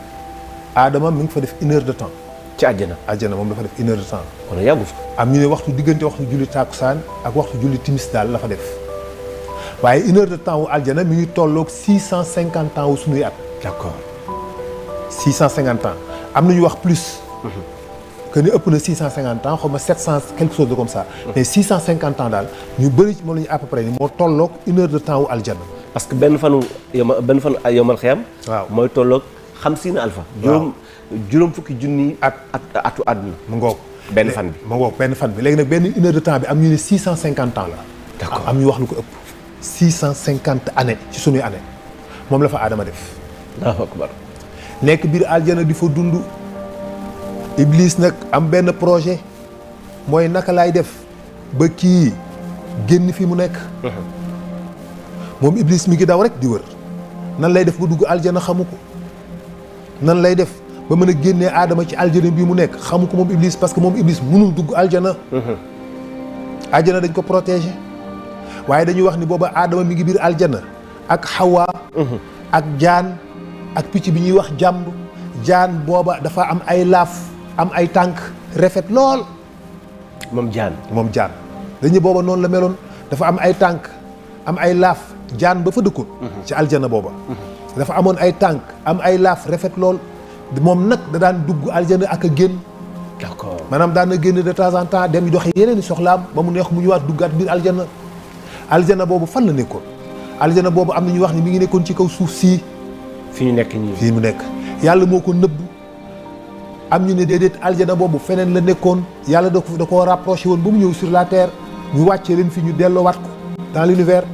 Adama mi ngi fa def 1 heure de temps ci àjjana moom dafa def 1 heure de temps kon yàggu fa am ñu ne waxtu diggante waxtu julli tàkkusaan ak waxtu julli timis daal la fa def waaye 1 heure de temps wu aljana mi ngi tolloog 650 ans wu sunuy at d'accord 650 ans am na ñu wax plus que ni ëpp na 650 ans xaw ma 700 quelque chose de comme ça mais 650 ans daal ñu bëri moom la ñu à peu près ni moo tolloog 1 heure de temps wu aljana parce que benn fanu yomal xiyam waaw mooy tolloog 50 alfa juróom fukki junni atu àdduna mu ngoog benn fan bi mu ngoog benn fan bi léegi nag benn 1 heure de temps bi am ñu ne 650 ans la d'accord am ñu wax lu ko ëpp 650 années ci sunuy année moom la fa Adama def Allahu akbar nekk biir aljana di fa dund Iblis nag am benn projet mooy naka laay def ba kii génn fi mu nekk moom Iblis mi ngi daw rek di wër nan lay def ba dugg aljana xamu ko nan lay def ba mën a génnee Adama ci aljana bii mu nekk xamu ko moom Iblis parce que moom Iblis mënul dugg aljana aljana dañ ko protéger waaye dañuy wax ni booba Adama mi ngi biir aljana ak Hawa ak jaan ak picc bi ñuy wax jàmb jaan booba dafa am ay laaf am ay tànk rafet lool moom jaan dañu booba noonu la meloon dafa am ay tànk am ay laaf jaan ba fa dëkkoon ci aljana booba dafa amoon ay tànk am ay laaf rafet lool moom nag da daan dugg aljana ak a génn d'accord maanaam daan na génn de temps en temps dem doxi yeneen i soxlaam ba mu neex mu ñëwaat duggaat biir aljana boobu fan la nekkoon aljana boobu am na ñu wax ni mi ngi nekkoon ci kaw suuf sii fi ñu nekk nii fii mu nekk yàlla moo ko nëbb am ñu ne déedéet aljana boobu feneen la nekkoon yàlla da koo rapproché woon ba mu ñëw sur la terre ñu wàccee leen fi ñu delloowaat ko dans l'univers.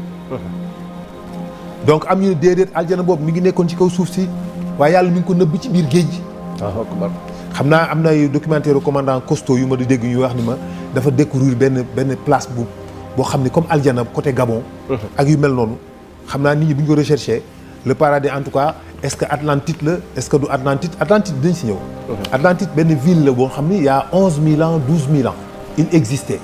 donc am ñu ne déedéet aljana boobu mi ngi nekkoon ci kaw suuf si waaye yàlla mi ngi ko nëbb ci biir géej gi. xam naa am na ay documentaire commandant Cousteau yu ma di dégg ñuy wax ni ma dafa découvrir benn place boo xam ne comme aljana côté Gabon. ak yu mel noonu xam naa nit ñi bu ñu ko recherché le paradis en tout cas est-ce que Atlantide la est-ce que du Atlantide dinañ si ñëw. Atlantide benn ville la boo xam ni y a 11 000 ans 12 000 ans il existait.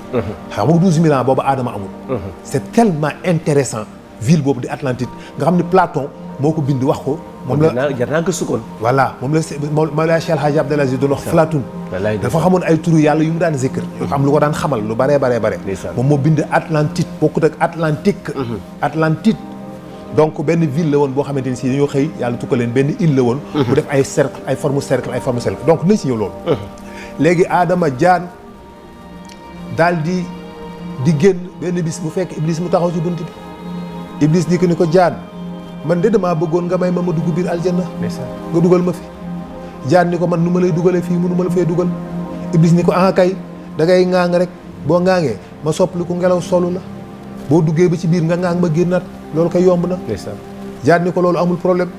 xam nga 12 000 ans boobu Adama amul. c'est tellement intéressant ville boobu di Atlantide nga xam ne Platon moo ko bind wax ko. moom la jar naa gëstu kon. voilà moom la Cheikh El Hadji Abdel Aziz doon wax Platon. dafa xamoon ay turu yàlla yu mu daan zikr. am lu ko daan xamal lu bare. moom moo bind Atlantide bokkut ak Atlantique. Atlantide donc benn ville la woon boo xamante ni si dañoo xëy yàlla tukka leen benn île la woon. bu def ay cercle ay forme cercle donc nañ si ñëw loolu. léegi Adama jaan daal di génn benn bis bu fekk Iblis mu taxaw ci bunt bi Iblis di ko ni ko jaan man de damaa bëggoon nga may ma dugg biir aljanna nga dugal ma fi jaan ni ko man nu ma lay dugalee fii mënu ma la fee dugal Iblis ni ko kay da ngay ŋaang rek boo ŋaangee ma soppali ko ngelaw solu la boo duggee ba ci biir nga ŋaang ma génnaat loolu koy yomb na jaan ni ko loolu amul problème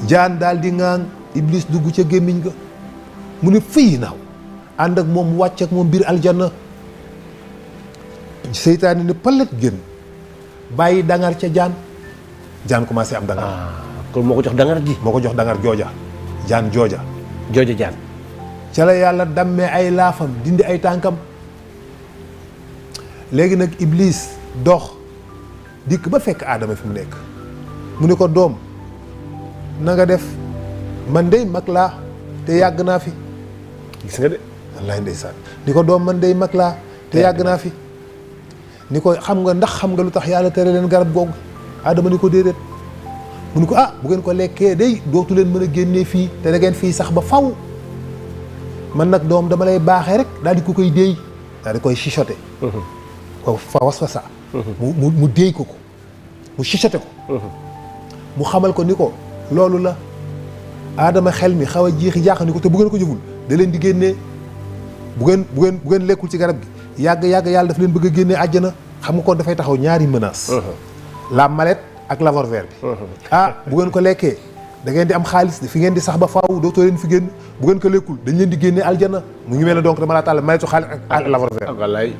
jaan daal di ŋaang Iblis dugg ca gémmiñ ga mu ne fii naaw ànd ak moom wàcc ak moom biir aljanna seytaane ni palet génn bàyyi dangar ca jaan commencé am dangar. kon moo ko jox dangar ji. moo ko jox dangar jooja jaan jooja jaan. ca la yàlla dammee ay laafam dindi ay tànkam léegi nag Iblis dox dikk ba fekk Adama fi mu nekk mu ne ko doom na nga def man dey mag laa te yàgg naa fi. gis nga de. wallaay ndeysaan ni ko doom man dey mag laa te yàgg naa fi. ni ko xam nga lu tax yàlla tere leen garab googu Adama ni ko déedéet mu ni ko bu ngeen ko lekkee day dootu leen mën a génnee fii te da ngeen fii sax ba faw man nag doom dama lay baaxee rek daal di ko koy déey daal di koy chuchoté ko fa was fa sa mu déey ko mu chuchoté ko mu xamal ko ni ko loolu la Adama xel mi xaw a jeexi jaaxa ni ko te bu ngeen ko jëful da leen di génnee bu ngeen lekkul ci garab gi yàgg yàlla dafa leen bëgg a génnee àjjana xam nga kon dafay taxaw ñaari menace la mallette ak lavoir-vert bi bu ngeen ko lekkee da ngeen di am xaalis fi ngeen di sax ba faaw dootoo leen fi génn bu ngeen ko lekkul dañ leen di génnee aljana mu ngi mel ne donc dama laa tàll mallettu xaalis ak lavoir-vert wallaay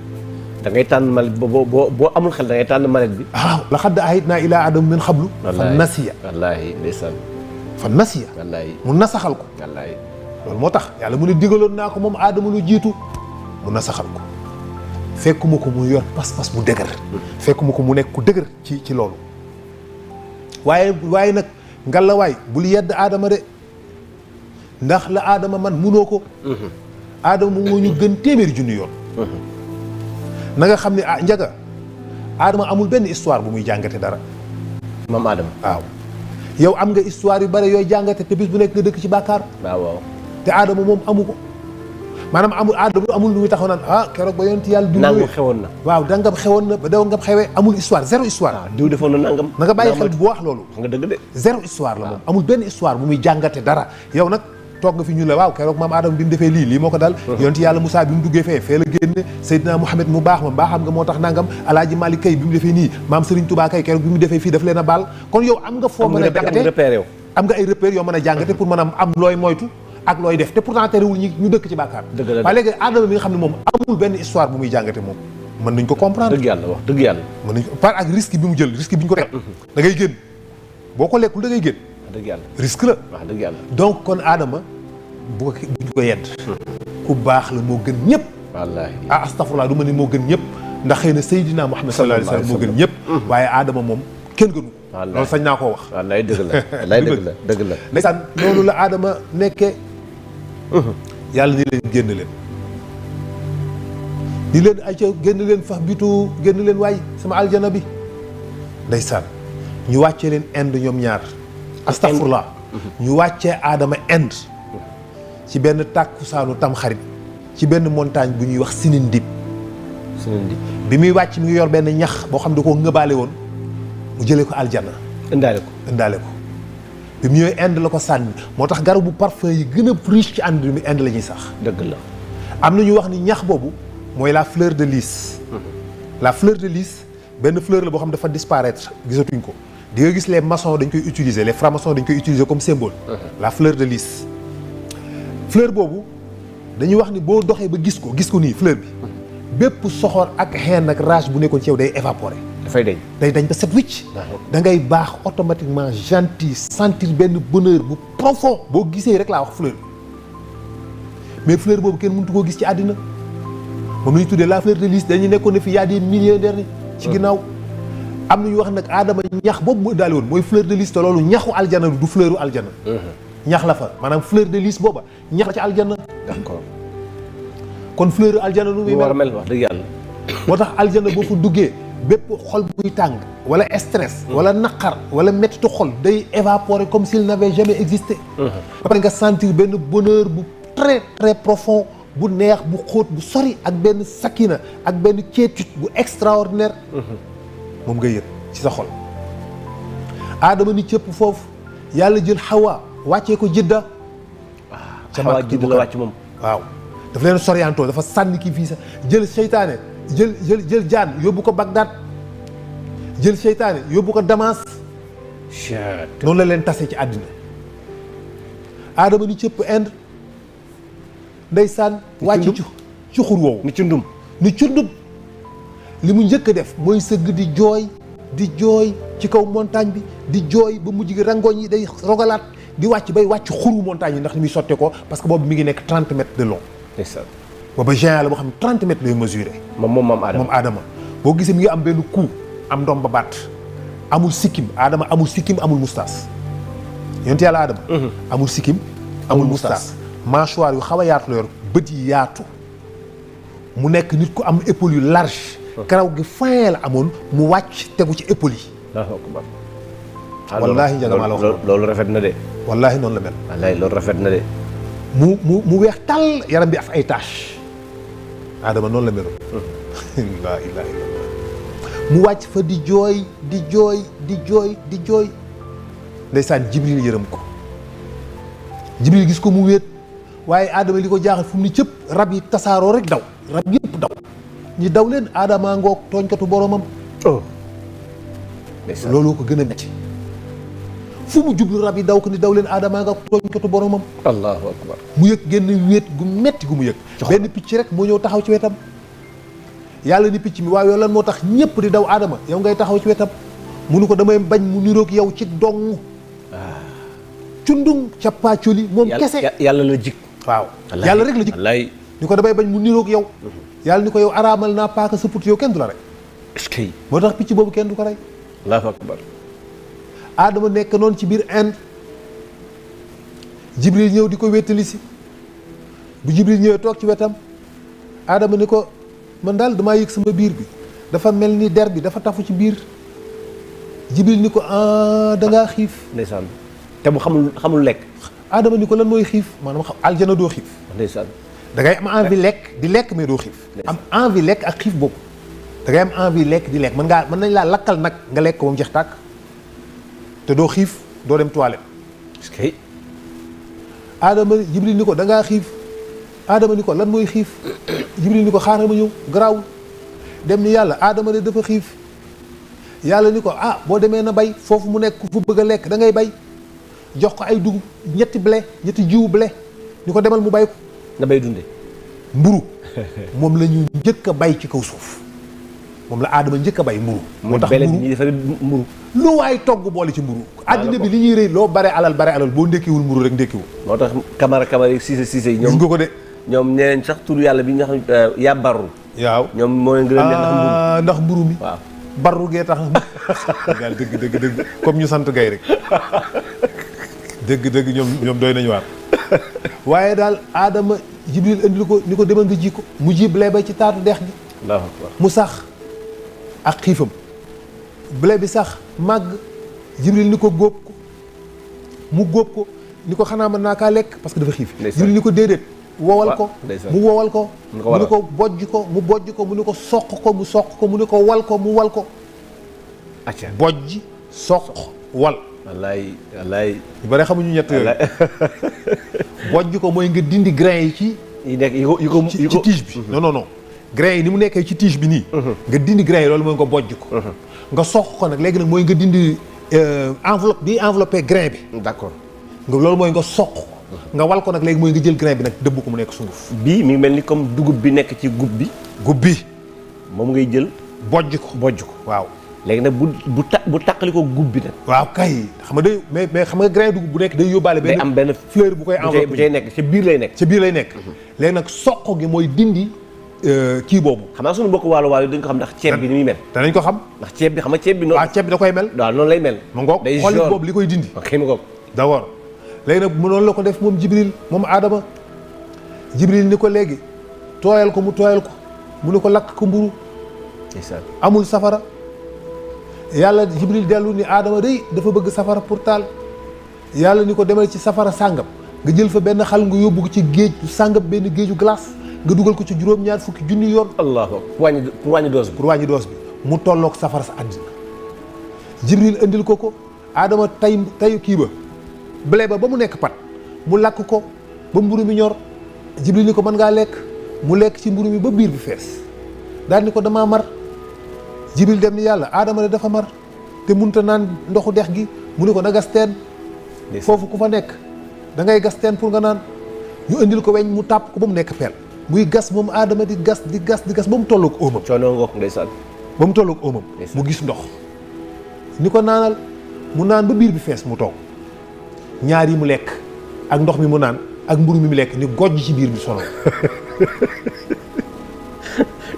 da ngay tànn mallette boo amul xel da ngay tànn mallette bi laqad ahidnaa ilaa aadama min qablu fa nasiya wallaahi ndeysaan fa nasiya wallaahi mu nasaxal ko wallaahi loolu moo tax yàlla mu ne digaloon naa ko moom aadama lu jiitu mu nasaxal ko fekkuma ko mu yor pas-pas bu dëgër fekkuma ko mu nekk ku dëgër ci loolu waaye nag ngalawaay bul yedd aadama de ndax la aadama man munoo ko aadama moo ñu gën téeméeri junni yoon na nga xam ne njaga aadama amul benn histoire bu muy jàngate dara moom aadama waaw yow am nga histoire yu bare yooyu jàngate te bis bu nekk nga dëkk ci bàkkaar waaw te aadama moom amu ko maanaam amul lu muy taxaw naan keroog ba yonent yàlla nangam xewoon na waaw dangam xewoon na ba daw ngam xewee amul histoire zéro histoire diw defoon na nangam na nga bàyyi xel bu wax loolu nga dëgg de zéro histoire la moom amul benn histoire bu muy jàngate dara yow nag toog nga fi ñu la waaw keroog maam Adama bi mu defee lii moo ko dal yonent yàlla Moussa bi mu duggee fee la génne Seydina Mouhamed mu baax ma mbaaxam nga moo tax nangam Alaaji Malik kay bi mu defee nii maam Serigne Touba kay keroog bi mu defee fii daf leen a baal kon yow am nga foo mën a jàngate am nga ay repères yoo mën a jàngate pour mën a am looy moytu ak looy def te pourtant terewul ñu dëkk ci bàkkaar waaye léegi Adama bi nga xam ne moom amul benn histoire bu muy jàngate moom mën nañ ko comprendre dëgg yàlla wax dëgg yàlla mën nañ ko par ak risque bi mu jël risque bi ñu ko teg da ngay génn boo ko lekkul da ngay génn dëgg yàlla risque la wax dëgg yàlla donc kon Adama bu ko yedd ku baax la moo gën ñëpp wallaahi astafurlah du ma ni moo gën ñëpp ndax xëy na Seydina Muhammad sallallahu alayhi wasallam moo gën ñëpp waaye Adama moom kenn gënu ko loolu sañ naa koo wax wallaay dëgg la wallaay dëgg la ndeysaan loolu la Adama nekkee yàlla ni leen génn leen ni leen ay ca génn leen fax bitu génn leen waay sama aljana bi ndeysaan ñu wàccee leen Inde ñoom ñaar astafurlah ñu wàccee Adama Inde ci benn tàkkusaanu tamxarit ci benn montagne bu ñuy wax Sinindib bi muy wàcc mi ngi yor benn ñax boo xam ne da koo ngëbaale woon mu jëlee ko aljana indaale ko bi mu ñëwee Inde la ko sànni moo tax garabu parfum yi gën a riche ci ànd mi Inde la ñuy sax dëgg la am na ñu wax ni ñax boobu mooy la fleur de lys la fleur de lys benn fleur la boo xam dafa disparaître gisatuñ ko di nga gis les maçons dañ koy utiliser les francs-maçons dañ koy utiliser comme symbole. la fleur de lys. fleur boobu dañuy wax ni boo doxee ba gis ko nii fleur bi bépp soxor ak xeen ak rage bu nekkoon ci yow day évaporer. dafay dañ. day dañ ba set wicc. da ngay baax automatiquement gentil sentir benn bonheur bu profond boo gisee rek laa wax fleur bi mais fleur boobu kenn mëntu koo gis ci àddina moom la ñu tuddee la fleur de lys dañu nekkoon ne fi y a des millionnaires ni ci ginnaaw am na ñu wax nag aadama ñax boobu mu daale woon mooy fleur de lys te loolu ñaxu aljana du fleuru aljana. ñax la fa maanaam fleur de lys booba ñax la ci aljana. d'accord kon fleur aljana nu muy war a mel wax dëgg yàlla. moo tax aljana boo fa duggee bépp xol buy tàng wala stress wala naqar wala mettitu xol day évaporer comme s'il n'avait jamais existé. après nga sentir benn bonheur bu très très profond bu neex bu xóot bu sori ak benn sakina ak benn quiétude bu extraordinaire. moom nga yëg ci sa xol. aadama ni cëpp foofu yàlla jël xawa wàccee ko jidda. xawa jidda la wàcc moom. waaw dafa leen soriantoo dafa sànni kii fii sax jël seytaane jël jaan yóbbu ko Bagdad jël seytaane yóbbu ko Damas. noonu la leen tase ci àddina. aadama ni cëpp Inde ndeysaan wàcc ci xur woowu ni cundum li mu njëkk a def mooy sëgg di jooy ci kaw montagne bi di jooy ba mujj gi rangoñ yi day rogalaat di wàcc bay wàcc xuru montagne yi ndax ni muy sotte ko parce que boobu mi ngi nekk 30 mètres de long. booba géant la boo xam ne 30 mètres lay mesurer. moom Adama boo gisee mi ngi am benn cou am ndoom ba baat amul sikkim Adama amul sikkim amul moustache yonent yàlla Adama. amul sikkim amul moustache mâchoire yu xaw a yaatu la yor bët yi yaatu mu nekk nit ku am épaules yu large. karaw gi fin la amoon mu wàcc tegu ci épaules yi. wallaahi njëgama la wax loolu rafet na de. wallaahi noonu la mel. wallaahi loolu rafet na de. mu weex tàll yaram bi af ay taches. Adama noonu la meloon. laa ilaaha illallaah mu wàcc fa di jooy. ndeysaan Jibril yërëm ko. Jibril gis ko mu wéet waaye Adama li ko jaaxal fu mu ni cëpp rab yi tasaaroo rek daw rab yëpp daw. ñi daw leen Adama ngoog tooñkatu boromam. looloo ko gën a metti fu mu jublu rab yi daw ko ni daw leen Adama ngoog tooñkatu boromam. allahu akbar mu yëg génn wéet gu metti gu mu yëg. benn picc rek moo ñëw taxaw ci wetam. yàlla ni picc mi waaw yow lan moo tax ñëpp di daw Adama yow ngay taxaw ci wetam. mu ni ko damay bañ mu niroog yow ci dong. cundung cappaacoli moom kese. yàlla la jik waaw yàlla rek la jik ni ko damay bañ mu niroog yow. yàlla ni ko yow araamal naa paaka sa put yow kenn du la rey. est-ce que moo tax picc boobu kenn du ko rey. allahu akbar. Adama nekk noonu ci biir Inde. Jibril ñëw di ko wéttali si. bu Jibril ñëwee toog ci wetam. Adama ni ko man daal damaa yëg sama biir bi dafa mel ni der bi dafa tafu ci biir. Jibril ni ko da ngaa xiif. ndeysaan te mu xamul lekk. Adama ni ko lan mooy xiif maanaam aljana doo xiif. ndeysaan da ngay am envie lekk di lekk mais doo xiif. am envie lekk ak xiif boobu. da ngay am envie lekk di lekk mën nañ laa lakkal nag nga lekk ko ba mu jeex tàkk te doo xiif doo dem toilette. est-ce que. Adama Jibril ni ko da ngaa xiif. Adama ni ko lan mooy xiif. Jibril ni ko xaaral ma ñëw garaawul. dem ni yàlla Adama de dafa xiif. yàlla ni ko boo demee na bay foofu mu nekk fu bëgg a lekk da ngay bay. jox ko ay dugub ñetti jiwu blé ni ko demal mu bay ko. na bay dunde mburu moom la ñu njëkk a bay ci kaw suuf moom la Adama njëkk a bay mburu moo tax mburu lu waay togg boole ci mburu àddina bi li ñuy rëy loo bare alal boo ndékkiwul mburu rek ndékkiwul. moo tax kamara yi siise yi ñoom gis nga ko de ñoom ñeneen sax tur yàlla bi nga xam yàbbaru waaw ñoom moo leen gën a neex ndax mburu mi waaw barru gee tax daal dëgg comme ñu sant gay rek dëgg ñoom doy nañu waar waaye daal Adama Jibril indi ko ni ko demal nga ji ko mu ji blé ba ci taatu dex gi. Allahu akbar mu sax ak xiifam blé bi sax màgg Jibril ni ko góob ko mu góob ko ni ko xanaa mën naa kaa lekk parce que dafa xiif. Jibril ni ko déedéet. wowal ko mu wowal ko. mu ni ko bojj ko mu bojj ko mu ni ko soq ko mu soq ko mu ni ko wal ko mu wal ko. acca bojj soq wal. wallaay. ñu bare xamuñu ñett yooyu. bojj ko mooy nga dindi grain yi ci. yi nekk yi ko ci tige bi. non grain yi ni mu nekkee ci tige bi nii. nga dindi grain yi loolu mooy nga bojj ko. nga soq ko nag léegi nag mooy nga dindi enveloppe bi enveloppé grain bi. d'accord loolu mooy nga soq. nga wal ko nag léegi mooy nga jël grain bi nag dëbb ko mu nekk sunguf. bii mi ngi mel ni comme dugub bi nekk ci gub bi. gub bi moom ngay jël. bojj ko waaw. léegi nag bu tàqali ko gub bi nag. waaw kay xam nga day mais xam nga grain dugub bu nekk day yóbbaale. day am benn fleur bu koy enveloppé bu cay nekk ca biir lay nekk. ca biir lay nekk. léegi nag soq gi mooy dindi kii boobu. xam naa suñu mbokk waalo waalo dañ ko xam ndax ceeb bi ni muy mel. danañ ko xam. ndax ceeb bi xam nga ceeb bi noonu. waaw ceeb bi da koy mel. waaw noonu lay mel. ma ngoog day xollit boobu li koy dindi. ok ma ngoog. d'accord léegi nag mu noonu la ko def moom Jibril moom Adama Jibril ni ko léegi tooyal ko mu tooyal ko mu ne ko lakk ko mburu amul safara. yàlla Jibril dellu ni Adama day dafa bëgg safara pour taal. yàlla ni ko demal ci safara sàngam nga jël fa benn xal nga yóbbu ko ci géej sàngam benn géeju glace nga dugal ko ci juróom-ñaar fukki junni yoon. allahu pour wàññi dose bi. pour wàññi dose bi mu tolloog safara sa àddina. Jibril indil ko Adama tay kii blé ba mu nekk pat mu lakk ko ba mburu mi ñor. Jibril ni ko mën ngaa lekk mu lekk ci mburu mi ba biir bi fees daal ni ko damaa mar. Jibril dem ni yàlla Adama ne dafa mar te munta naan ndoxu dex gi mu ne ko na gas teen foofu ku fa nekk da ngay gas teen pour nga naan. ñu indil ko weñ mu tàpp ko ba mu nekk peel muy gas moom Adama di gas ba mu tolloog óomam. coono ngoog ndeysaan. ba mu tolloog óomam mu gis ndox ni ko naanal mu naan ba biir bi fees mu toog ñaar yi mu lekk ak ndox mi mu naan ak mburu mi mu lekk ni gojj ci biir bi solo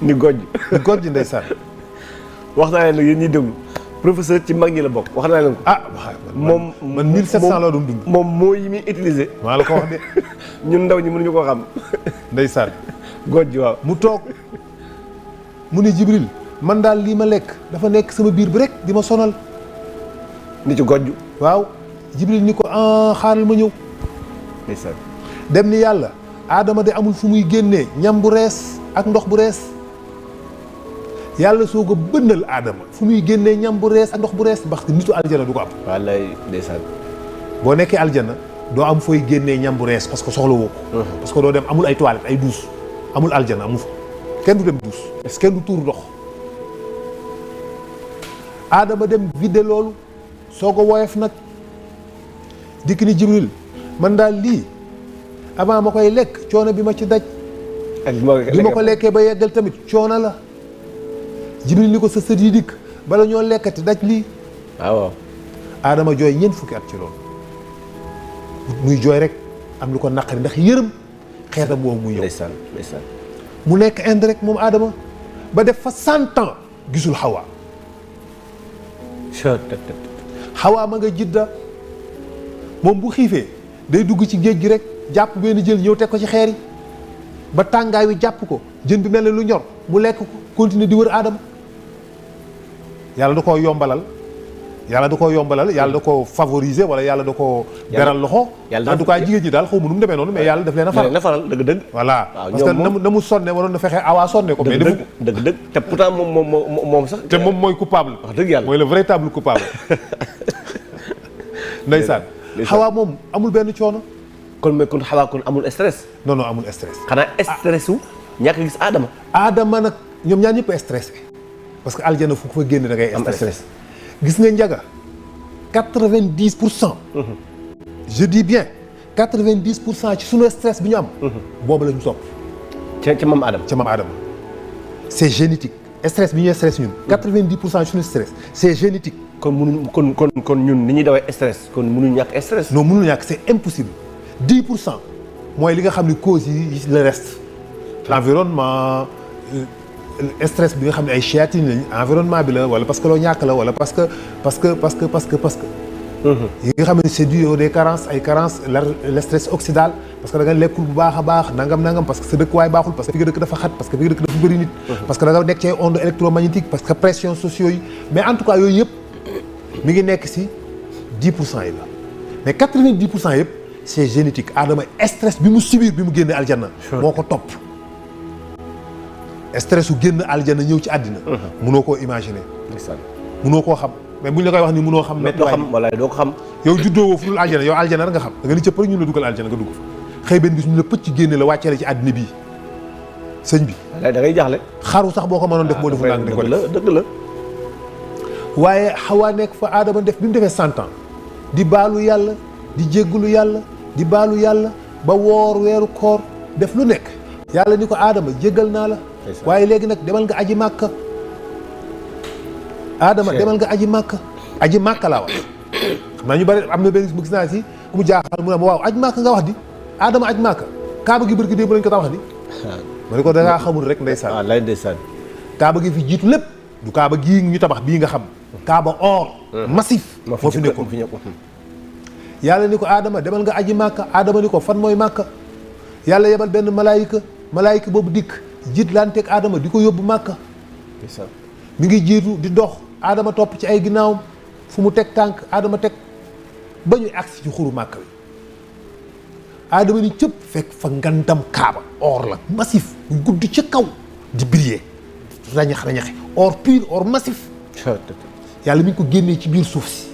ni gojj ndeysaan. wax naa leen nag yéen ñuy déglu professeur ci mag ñi la bokk wax naa leen ko. man 1700 la doon dund. moom moo yi muy utiliser. maa la ko wax de. ñun ndaw ñi mënuñu koo xam. ndeysaan. gojj waaw. mu toog mu ne Jibril man daal lii ma lekk dafa nekk sama biir bi rek di ma sonal. ni ci gojj. waaw Jibril ni ko xaaral ma ñëw. ndeysaan. dem ni yàlla Adama de amul fu muy génnee ñam bu rees ak ndox bu rees. yàlla soo ko bënnal Adama fu muy génnee ñam bu rees ak ndox bu rees parce que nitu aljana du ko am. wallaay ndeysaan. boo nekkee aljana doo am fooy génnee ñam bu rees parce que soxla woo ko. parce que doo dem amul ay toilettes ay douche amul aljana amu fa kenn du dem douche est-ce kenn du tuur ndox. Adama dem vidde loolu soo ko woyof nag dikk ni Jibril man daal lii avant ma koy lekk coono bi ma ci daj. ak bi ma ko lekkee ba yeggal tamit coono la. Jibril ni ko sa sët yi dikk bala ñoo lekkati daj lii. waaw. Adama jooy ñeent fukki at ci loolu muy jooy rek am lu ko naqari ndax yërëm xeetam boobu muy ñëw. ndeysaan. mu nekk Inde rek moom Adama ba def fa 100 ans gisul Hawa. Hawa ma nga Jidda moom bu xiifee day dugg ci géej gi rek jàpp benn jël ñëw teg ko ci xeer yi ba tàngaay wi jàpp ko jën bi mel ne lu ñor mu lekk ko continuer di wër Adama. yàlla da koo yombalal yàlla da koo favoriser wala yàlla da koo beral loxo. en tout cas jigéen ñi daal xaw ma nu mu demee noonu mais yàlla daf leen a faral dëgg-dëgg. voilà parce que na mu sonne waroon na fexe Awa sonne ko. mais defu ko dëgg te pourtant moom sax. te moom mooy coupable. wax dëgg yàlla mooy le véritable coupable. ndeysaan Hawa moom amul benn coono. kon Hawa kon amul stress. non amul stress. xanaa stress wu ñàkk gis Adama. Adama nag ñoom ñaar ñëpp stressé parce que aljana fu ko fa génn da ngay stress. gis nga njaga 90%. je dis bien 90% ci sunu stress bi ñu am. boobu la ñu topp. ca maam Adama. c'est génétique. stress bi ñuy stress ñun. 90% ci sunu stress c'est génétique. kon ñun ni ñuy dawee stress kon mënuñu ñàkk stress. non mënuñu ñàkk c'est impossible 10% mooy li nga xam ne cause yi le reste. l'environnement stress bi nga xam ne ay chéatine lañ environnement bi la wala parce que loo ñàkk la wala parce que. yi nga xam ne c'est dû aux des carences ay carences le stress oxydal parce que da nga lekkul bu baax a baax nangam parce que sa dëkkuwaay baaxul parce que fi nga dëkk dafa xat parce que fi nga dëkk dafa bëri nit. parce que da nga nekk ci ay ondes électromagnétiques parce que pression sociaux yi mais en tout cas yooyu yëpp mi ngi nekk si 10% yi la mais 90% yëpp c'est génétique. Adama stress bi mu subir bi mu génne aljanna. moo ko topp. stress su génn aljana ñëw ci àddina. mënoo koo imaginer. mënoo koo xam mais buñ la koy wax ni mënoo xam. mais doo xam wala doo ko xam. yow juddoo woo fu dul aljana yow aljana nga xam da nga ni cëpp rek ñu la dugal aljana nga dugg fa xëy benn bis ñu la pëcc génne la wàccee la ci àddina bii sëñ bi da ngay jaaxle. xaru sax boo ko mënoon def boo deful ndànk di ko def dëgg la. waaye Xawaa nekk fa Aadama def bi mu defee 100 ans di baalu yàlla di jéggulu yàlla di baalu yàlla ba woor weeru koor def lu nekk yàlla ni ko Aadama jéggal naa la waaye léegi nag demal nga aji màkka Aadama demal nga aji màkka laa wax xam naa ñu bari am na benn gis naa si ku mu jaaxal mu ne ma waaw aj màkka nga wax di Aadama aj màkka kaaba gi bërki dee bu lañ ko tax wax di ma ne ko dangaa xamul rek ndeysaan waaw lay ndeysaan. kaaba gi fi jiitu lépp du kaaba gii ñu tabax bii nga xam kaaba or massif moo fi nekkoon yàlla ni ko Adama demal nga aji màkka Adama ni ko fan mooy màkka yàlla yebal benn malaayika boobu dikk jiitlanteeg Adama di ko yóbbu màkka mi ngi jiitu di dox Adama topp ci ay ginnaawam fu mu teg tànk Adama teg ba ñuy agsi ci xuru màkka wi Adama ni cëpp fekk fa ngandam kaaba or la massif bu gudd ca kaw di briller rañax-rañaxi or pur or massif yàlla mi ngi ko génnee ci biir suuf si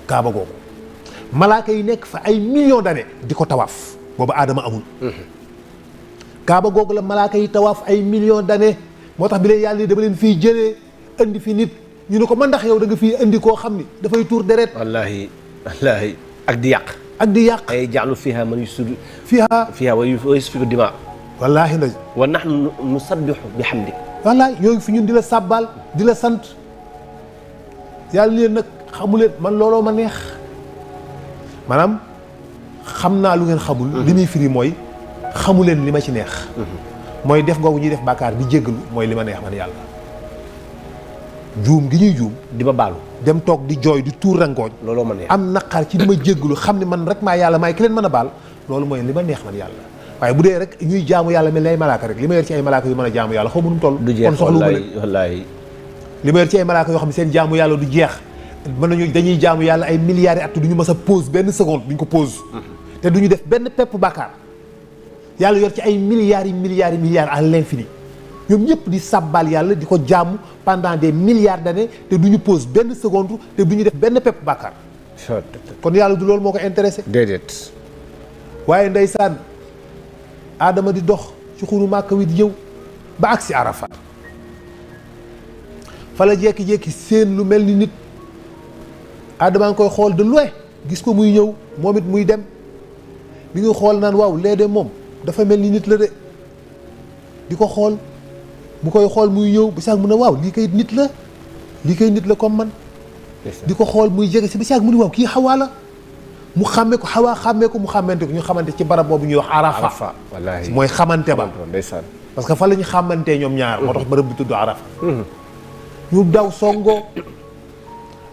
kaaba googu malaaka yi nekk fa ay millions d'années di ko tawaaf boobu Adama amul kaaba googu la malaaka yi tawaaf ay millions d'années moo tax bi leen yàlla ni dama leen fiy jëlee indi fi nit ñu ne ko man ndax yow da nga fiy indi koo xam ni dafay tuur deret wallaahi wallaahi ak di yàq ay ja'alu fiha man yufsidu fiha wa yasfiku dima wallaahi la wa nahnu nusabbihu bihamdik wallaahi ñoo ngi fi ñun di la sàbbaal di la sant yàlla leen nag xamu leen man looloo ma neex maanaam xam naa lu ngeen xamul li muy firi mooy xamu leen li ma ci neex mooy def googu ñuy def bàkkaar di jéggalu mooy li ma neex man yàlla juum gi ñuy juum di ma baalu dem toog di jooy di tuur rangooñ looloo ma neex am naqar ci di ma jéggalu xam ne man rek maa yàlla maay ki leen mën a baal loolu mooy li ma neex man yàlla waaye bu dee rek ñuy jaamu yàlla mel ni ay malaaka rek li ma yor ci ay malaaka yu mën a jaamu yàlla xaw ma nu mu toll kon soxla wallaahi li ma yor ci ay malaaka yoo xam ne seen jaamu yàlla du jeex mën nañu dañuy jaamu yàlla ay milliards at du ñu mës a pause benn seconde duñ ko pause te du ñu def benn pepp bàkkaar yàlla yor ci ay milliards à l'infini ñoom ñëpp di sàbbaal yàlla di ko jaamu pendant des milliards d'années te du ñu pause benn seconde te du ñu def benn pepp bàkkaar kon yàlla du loolu moo ko intéressé déedéet waaye ndeysaan Adama di dox ci xuru Màkka wi di ñëw ba agsi Arafat fa la jékki-jékki seen lu mel ni nit Adama ngi koy xool de loin gis ko muy ñëw moom it muy dem bi nga xool naan waaw lee de moom dafa mel ni nit la de di ko xool mu koy xool muy ñëw ba saag mu ne waaw lii kay nit la comme man di ko xool muy jege si ba saag mu ne waaw kii Xawaa la mu xàmme ko Xawaa xàmmee ko mu xàmmante ko ñu xamante ci barab boobu ñuy wax Arafa wallaahi mooy xamante ba ndeysaan parce que fa la ñu xamantee ñoom ñaar moo tax barab bi tudd Arafa ñu daw songoo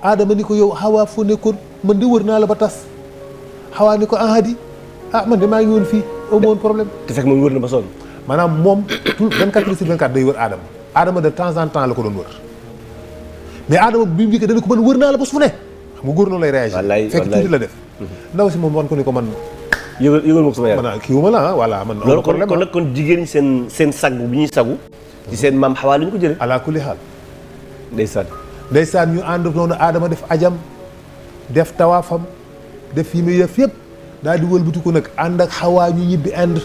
Adama ni ko yow Xawaa foo nekkoon man de wër naa la ba tas Xawaa ni ko ahadi man de maa ngi woon fii amu woon problème te fekk moom wër na ba sonn maanaam moom tout 24 heures sur 24 day wër Adama de temps en temps la ko doon wër mais Adama bi mu dikkee dana ko man wër naa la ba su ne xam nga góor noonu lay réagir fekk tuuti la def ndaw si moom wan ko ni ko man yëgal ma ko sama yaram man kii wu ma la voilà man loolu kon nag kon jigéen ñi seen sagu bi ñuy sagu ci seen maam Xawaa la ñu ko jëlee ala kulli xaal ndeysaan ñu ànd noonu Adama def ajam def tawaafam def yi muy def yëpp daal di wëlbatiku nag ànd ak Xawaa ñu ñibbi Inde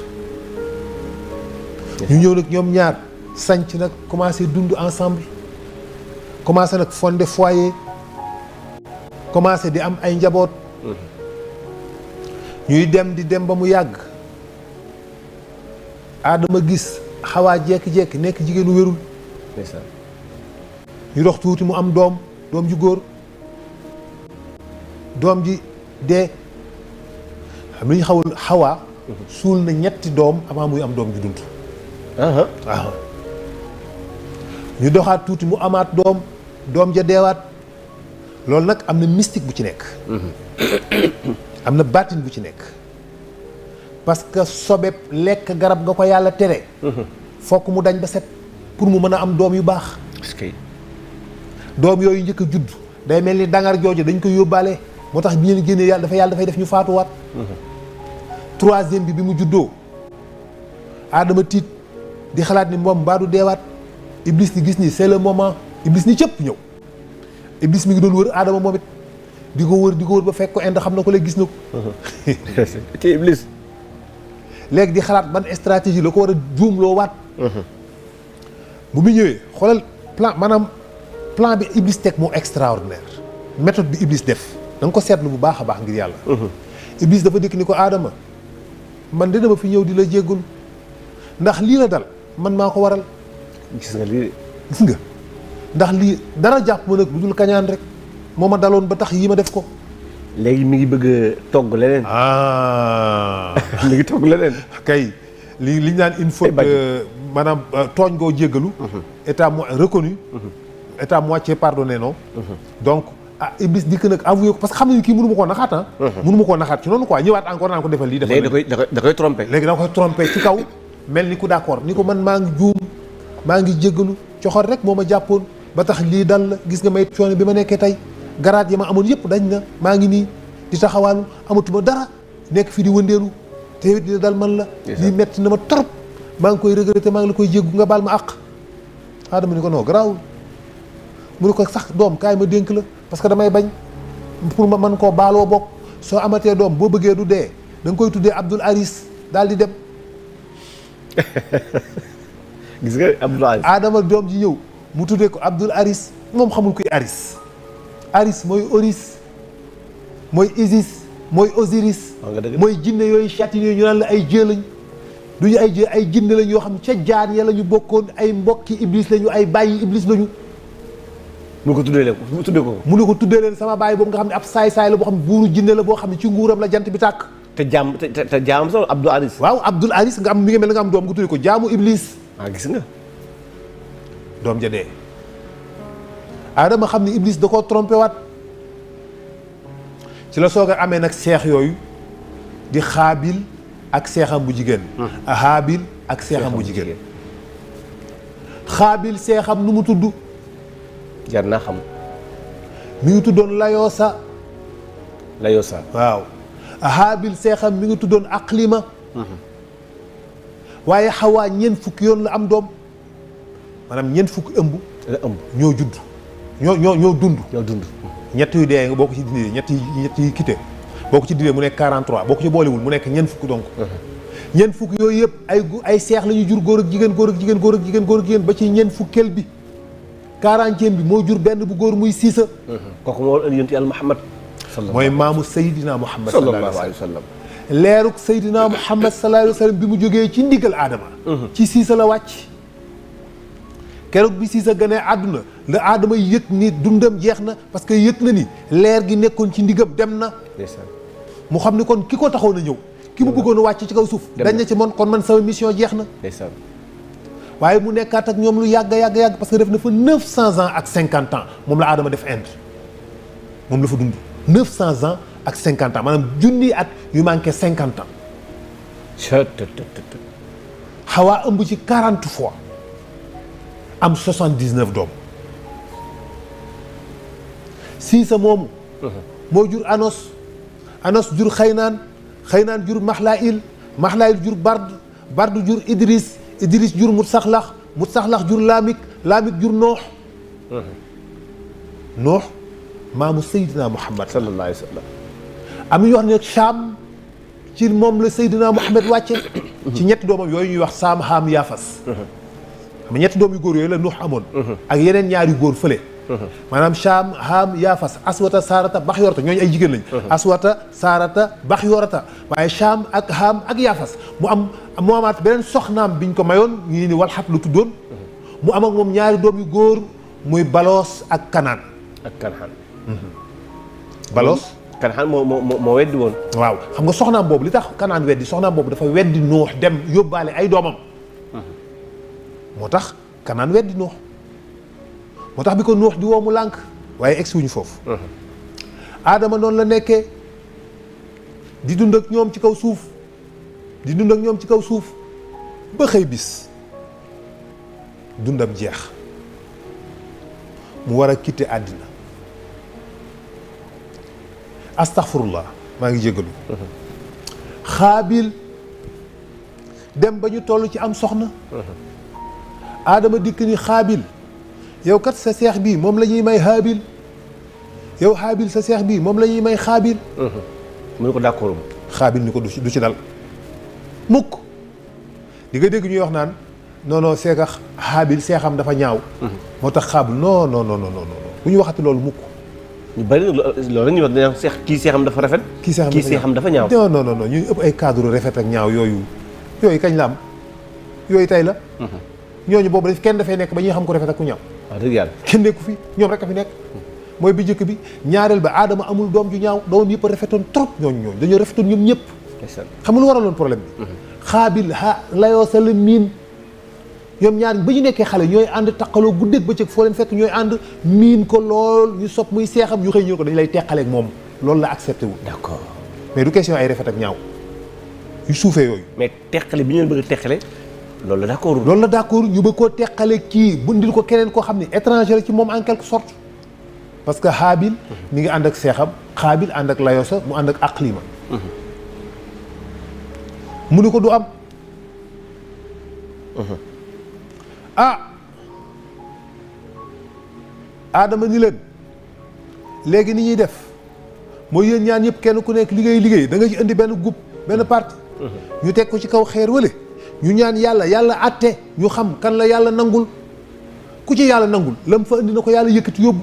ñu ñëw nag ñoom ñaar sanc nag commencé dund ensemble commencé nag fonder foyer commencé di am ay njaboot ñuy dem di dem ba mu yàgg Adama gis Xawaa jekki-jekki nekk jigéenu wérul ñu dox tuuti mu am doom ju góor doom ji dee xam li ñu xawul Xawaa suul na ñetti doom avant muy am doom ju dund waaw ñu doxaat tuuti mu amaat doom ja deewaat loolu nag am na mystique bu ci nekk am na baatin bu ci nekk parce que sobeb lekk garab nga ko yàlla tere fokk mu dañ ba set pour mu mën a am doom yu baax doom yooyu njëkk a judd day mel ni dangar jooju dañ koy yóbbaale moo tax bi ñu génnee yàlla dafay def ñu faatuwaat troisième bi mu juddoo Adama tiit di xalaat ni moom mbaa du deewaat Iblis ni gis ni c'est le moment Iblis ni cëpp ñëw Iblis mi ngi doon wër Adama moom it di ko wër ba fekk ko Inde xam na ko léegi gis na ko ci Iblis léegi di xalaat ban stratégie la ko war a juumloo waat. bu mu ñëwee xoolal plan bi Iblis teg moo extraordinaire méthode bi Iblis def da nga ko seetlu bu baax a baax ngir yàlla. Iblis dafa dikk ni ko Adama man de dama fi ñëw di la jéggul ndax lii la dal man maa ko waral. gis nga lii gis nga ndax lii dara jàpp ma nag lu dul kañaan rek moo ma daloon ba tax yii ma def ko. léegi mi ngi bëgg a togg leneen. mi ngi togg leneen. kay li ñu naan une faute maanaam tooñ ngoo jéggalu. état reconnu. état moitié pardonné non. donc Iblis dikk nag avoué ko parce que xam nañu kii mënu ma koo naxaat ah. mënu ma koo naxaat ci noonu quoi ñëwaat encore naan ko defal lii. defal léegi da koy trompé. léegi da koy trompé ci kaw mel ni ku d'accord ni ko man maa ngi juum maa ngi jéggalu coxor rek moo ma jàppoon ba tax lii dal la gis nga may coono bi ma nekkee tey garaat yi ma amoon yëpp dañ na maa ngi nii di taxawaalu amatuma dara nekk fi di wëndeelu te it dina dal man la. lii metti na ma trop maa ngi koy regretté maa ngi la koy jéggu nga baal ma àq. Adama ni ko non garaawul mu ne ko sax doom kaay ma dénk la parce que damay bañ pour ma mën koo baaloo bokk soo amatee doom boo bëggee du dee da nga koy tuddee Abdul Aris daal di dem. gis nga Abdul Aris. Adama doom ji ñëw mu tuddee ko Abdul Aris moom xamul kuy Aris. Aris mooy Oris mooy Isis mooy Osiris. mooy jinne yooyu chatin yooyu ñu naan la ay jë lañ du ñu ay jë ay jinne lañ yoo xam ca jaan ya la ñu bokkoon ay mbokki Iblis lañu ay bàyyi Iblis lañu. mu ko tuddee leen mu tuddee ko. mu ne ko tuddee leen sama bàyyi boobu nga xam ne ab saay-saay la boo xam ne buuru jinne la boo xam ne ci nguuram la jant bi tàkk. te jaamam sax Abdul Aris. waaw Abdul Aris nga am mi ngi mel nga am doom nga tuddee ko jaamu Iblis. gis nga. doom ja dee. Adama xam ne Iblis da koo trompé waat ci la soog a amee nag seex yooyu di Xaabil ak seexam bu jigéen. Haabil ak seexam bu jigéen. Xaabil seexam nu mu tudd. jar naa xam. mi ngi tuddoon Layoosa. Layoosa. waaw Haabil seexam mi ngi tuddoon Aqlima. waaye Xawaa ñeent fukki yoon la am doom maanaam ñeent fukki ëmb. la ëmb ñoo judd. ñoo dund. ñoo dund. ñett yu dee nga boo ko ci dindee ñett yi quitté boo ko ci dindee mu nekk 43 boo ko ci boolewul mu nekk ñeent fukki donc. ñeent fukki yooyu yëpp ay seex la ñu jur góor ak jigéen góor ak jigéen góor ak jigéen góor ak jigéen ba ci ñeent fukkeel bi. 40e bi moo jur benn bu góor muy Siisa. kooku moo indi yonent Yàlla Muhammad. mooy maamu Seydina Muhammad. sallallahu alayhi wa sallam. leeruk Seydina Muhammad sallallahu alayhi wa sallam bi mu jógee ci ndigal Adama. ci Siisa la wàcc. keroog bi Siisa gënee àdduna la Adama yëg ni dundam jeex na parce que yëg na ni leer gi nekkoon ci ndigam dem na. mu xam ni kon ki ko taxoon a ñëw. ki mu bëggoon a wàcc ci kaw suuf. dañ na ci kon man sama mission jeex na. waaye mu nekkaat ak ñoom lu yàgg parce que def na fa 900 ans ak 50 ans moom la Adama def Inde moom la fa dund 900 ans ak 50 ans maanaam junni at yu manqué 50 ans. Xawaa ëmb ci 40 fois am 79 doom. Siisa moomu. moo jur Anos. Anos jur Xaynaan jur Maxlaayil jur Bard jur Idris jur Mutsaxlax jur Laamik jur Noox. Noox maamu Seydina Muhammad sallallahu alayhi wa sallam. am na ñu wax ne Cham ci moom la Seydina Muhammad wàcce. ci ñetti doomam yooyu ñuy wax Saam Haam Yaafas. xam nga ñetti doom yu góor yooyu la Nuux amoon. ak yeneen ñaari góor fële. maanaam Cham Haam Yaafas Aswata Saarata Baxyorata ñooñu ay jigéen lañ. Aswata Saarata Baxyorata waaye Cham ak Haam ak Yaafas mu amaat beneen soxnaam biñ ko mayoon ñu ni Walxat lu tuddoon. mu am ak moom ñaari doom yu góor muy Baloos ak Kanaan. Baloos. Kanaan moo weddi woon. waaw xam nga soxnaam boobu li tax Kanaan weddi soxnaam boobu dafa weddi Nuux dem yóbbaale ay doomam. moo tax Kanaan weddi Nuux. moo tax bi ko Nuux di woo mu lànk waaye egsi wuñu foofu. Adama noonu la nekkee di dund ak ñoom ci kaw suuf ba xëy bis dundam jeex mu war a quitter àddina. astaghfirullah maa ngi jégalu. Xaabil dem ba ñu toll ci am soxna. Adama dikk ni Xaabil yow kat sa seex bii moom la ñuy may Haabil yow Haabil sa seex bii moom la ñuy may Xaabil. mu ne ko d'accord. Xaabil ni ko du ci dal mukk. di nga dégg ñuy wax naan non non c'est que Haabil seexam dafa ñaaw. moo tax Xaabil non non non non non bu ñu waxati loolu mukk. ñu bari loolu la ñuy wax dañuy wax seex kii seexam dafa rafet. kii seexam dafa ñaaw. non non non ñu ëpp ay cadre rafet ak ñaaw yooyu kañ la am yooyu tey la. ñooñu boobu daf kenn dafay nekk ba ñuy xam ko rafet ak ku ñaaw. waaw dëgg yàlla kenn nekku fi ñoom rek a fi nekk. mooy bi njëkk bi ñaareel ba aadama amul doom ju ñaaw doomam yëpp a rafetoon trop ñooñu dañoo rafetoon ñoom ñëpp. xam nga lu waraloon problème bi. Xaabil layoo sa la miin ñoom ñaar ba ñu nekkee xale ñooy ànd taqaloo guddeeg bëccëg foo leen fekk ñooy ànd miin ko lool ñu sopp muy seexam ñu xëy ñu ko dañu lay teqaleeg moom loolu la accepté wu. d'accord mais du question ay rafet ak ñaaw yu suufee yooyu. mais teqale bi ñu leen bëgg a teqale loolu la d'accord. loolu la d'accord ñu bëgg koo teqale kii bu ndil ko keneen koo xam ne étranger la ci moom en quelque sorte. parce que Haabil mi ngi ànd ak seexam Xaabil ànd ak Layosa mu ànd ak Aqlima. mu ni ko du am. Adama ni leen léegi ni ñuy def mooy yéen ñaan ñëpp kenn ku nekk liggéey da nga ci indi benn groupe benn parti. ñu teg ko ci kaw xeer wale ñu ñaan yàlla àtte ñu xam kan la yàlla nangul ku ci yàlla nangul lam fa indi na ko yàlla yëkkati yóbbu.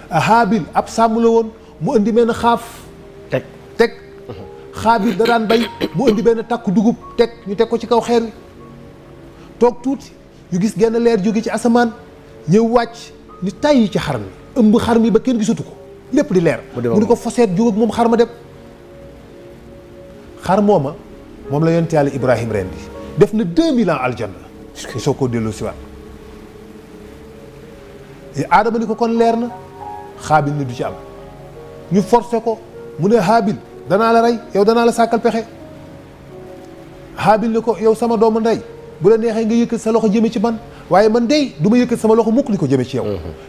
Haabil ab sàmm la woon mu indi benn xaaf teg Xaabil da daan bay mu indi benn takku dugub teg ñu teg ko ci kaw xeer wi toog tuuti ñu gis genn leer jóge ci asamaan ñëw wàcc ni tàyyi ci xar mi ëmb xar mi ba kenn gisatu ko lépp di leer mu di ko foseet jóg ak moom xar ma dem xar moom la yonent yàlla Ibrahim ren di def na 2000 ans aljanna ñu soo koo delloo si waat Adama ni ko kon leer na Xaabil ni du ci am ñu forcé ko mu ne Haabil danaa la rey yow danaa la sàkkal pexe Haabil ni ko yow sama doomu ndey bu la neexee nga yëkkat sa loxo jëme ci man waaye man dey du ma yëkkat sama loxo mukk di ko jëme ci yow.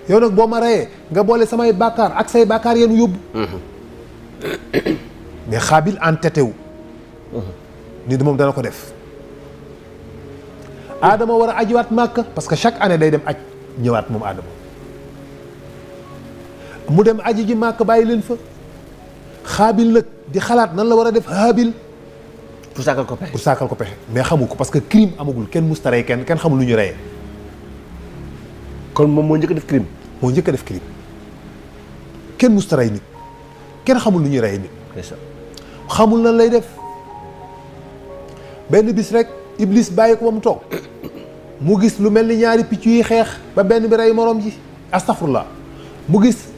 yow nag boo ma reyee nga boole samay bàkkaar ak say bàkkaar yenu yóbbu. mais Xaabil entêté wu. ni moom dana ko def. Adama war a ajiwaat Màkka parce que chaque année day dem aj ñëwaat moom Adama. mu dem aji ji Màkka bàyyi leen fa. Xaabil nag di xalaat nan la war a def Haabil. pour sàkkal ko pexe mais xamu ko parce que crime amagul kenn musta rey kenn xamul lu ñu reyee. kon moom moo njëkk a def crime. moo njëkk a def crime kenn musta rey nit kenn xamul lu ñuy reyee nit. xamul nan lay def benn bis rek Iblis bàyyi ko ba mu toog mu gis lu mel ni ñaari picc yuy xeex ba benn bi rey moroom ji astafurlah mu gis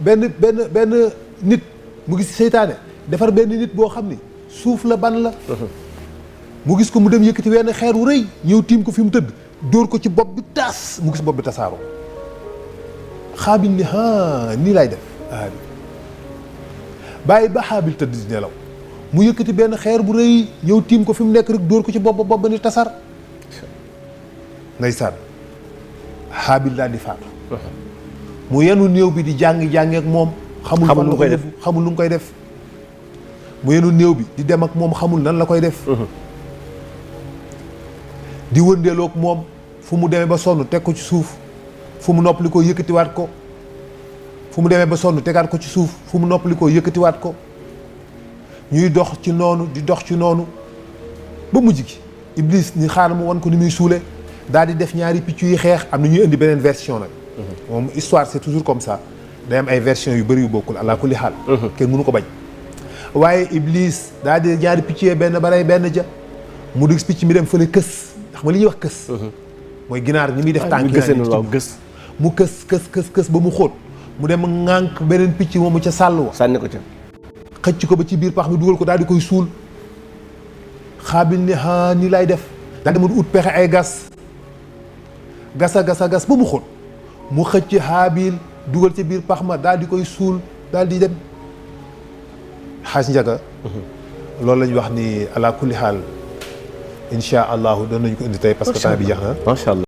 benn nit mu gis seytaane defar benn nit boo xam ni suuf la ban la. mu gis ko mu dem yëkkati wenn xeer wu rëy ñëw tiim ko fi mu tëdd dóor ko ci bopp bi taas mu gis bopp bi tasaaroo. Xaabil ni nii laay def Haabil bàyyi ba Haabil tëdd di nelaw mu yëkkati benn xeer bu rëy ñëw tiim ko fi mu nekk rek dóor ko ci bopp ba ni tasar. ndeysaan Haabil daal di faatu. mu yenu néew bi di jàngi ak moom. xamul lu mu koy def. mu yenu néew bi di dem ak moom xamul nan la koy def. di wëndeeloog moom fu mu demee ba sonn teg ko ci suuf fu mu noppali ko yëkkatiwaat ko fu mu demee ba sonn tegaat ko ci suuf fu mu noppali ko yëkkatiwaat ko ñuy dox ci noonu di dox ci noonu ba mujj gi Iblis ni xaar mu wan ko ni muy suule daal di def ñaari picc yi xeex am na ñuy indi beneen version nag. moom histoire c'est toujours comme ça day am ay version yu bëri yu bokkul ala kulli xaal. kenn mënu ko bañ. waaye Iblis daal di ñaari picc yee benn ba rey benn ja mu gis picc mi dem fële kës ndax ma li ñuy wax kës. mooy ginaar ñi muy def tànk gës mu kës ba mu xóot mu dem ŋànk beneen picc moomu ca sàll wa sànni ko ca xëcc ko ba ci biir pax mi dugal ko daal di koy suul. Xaabil ni nii lay def daal di ut pexe ay gas ba mu xóot mu xëcc Haabil dugal ca biir pax ma daal di koy suul daal di dem. Xaaj Njaga loolu la ñu wax ni ala kulli xaal incha allahu doon nañu ko indi tey parce que temps bi jeex na. macha allah.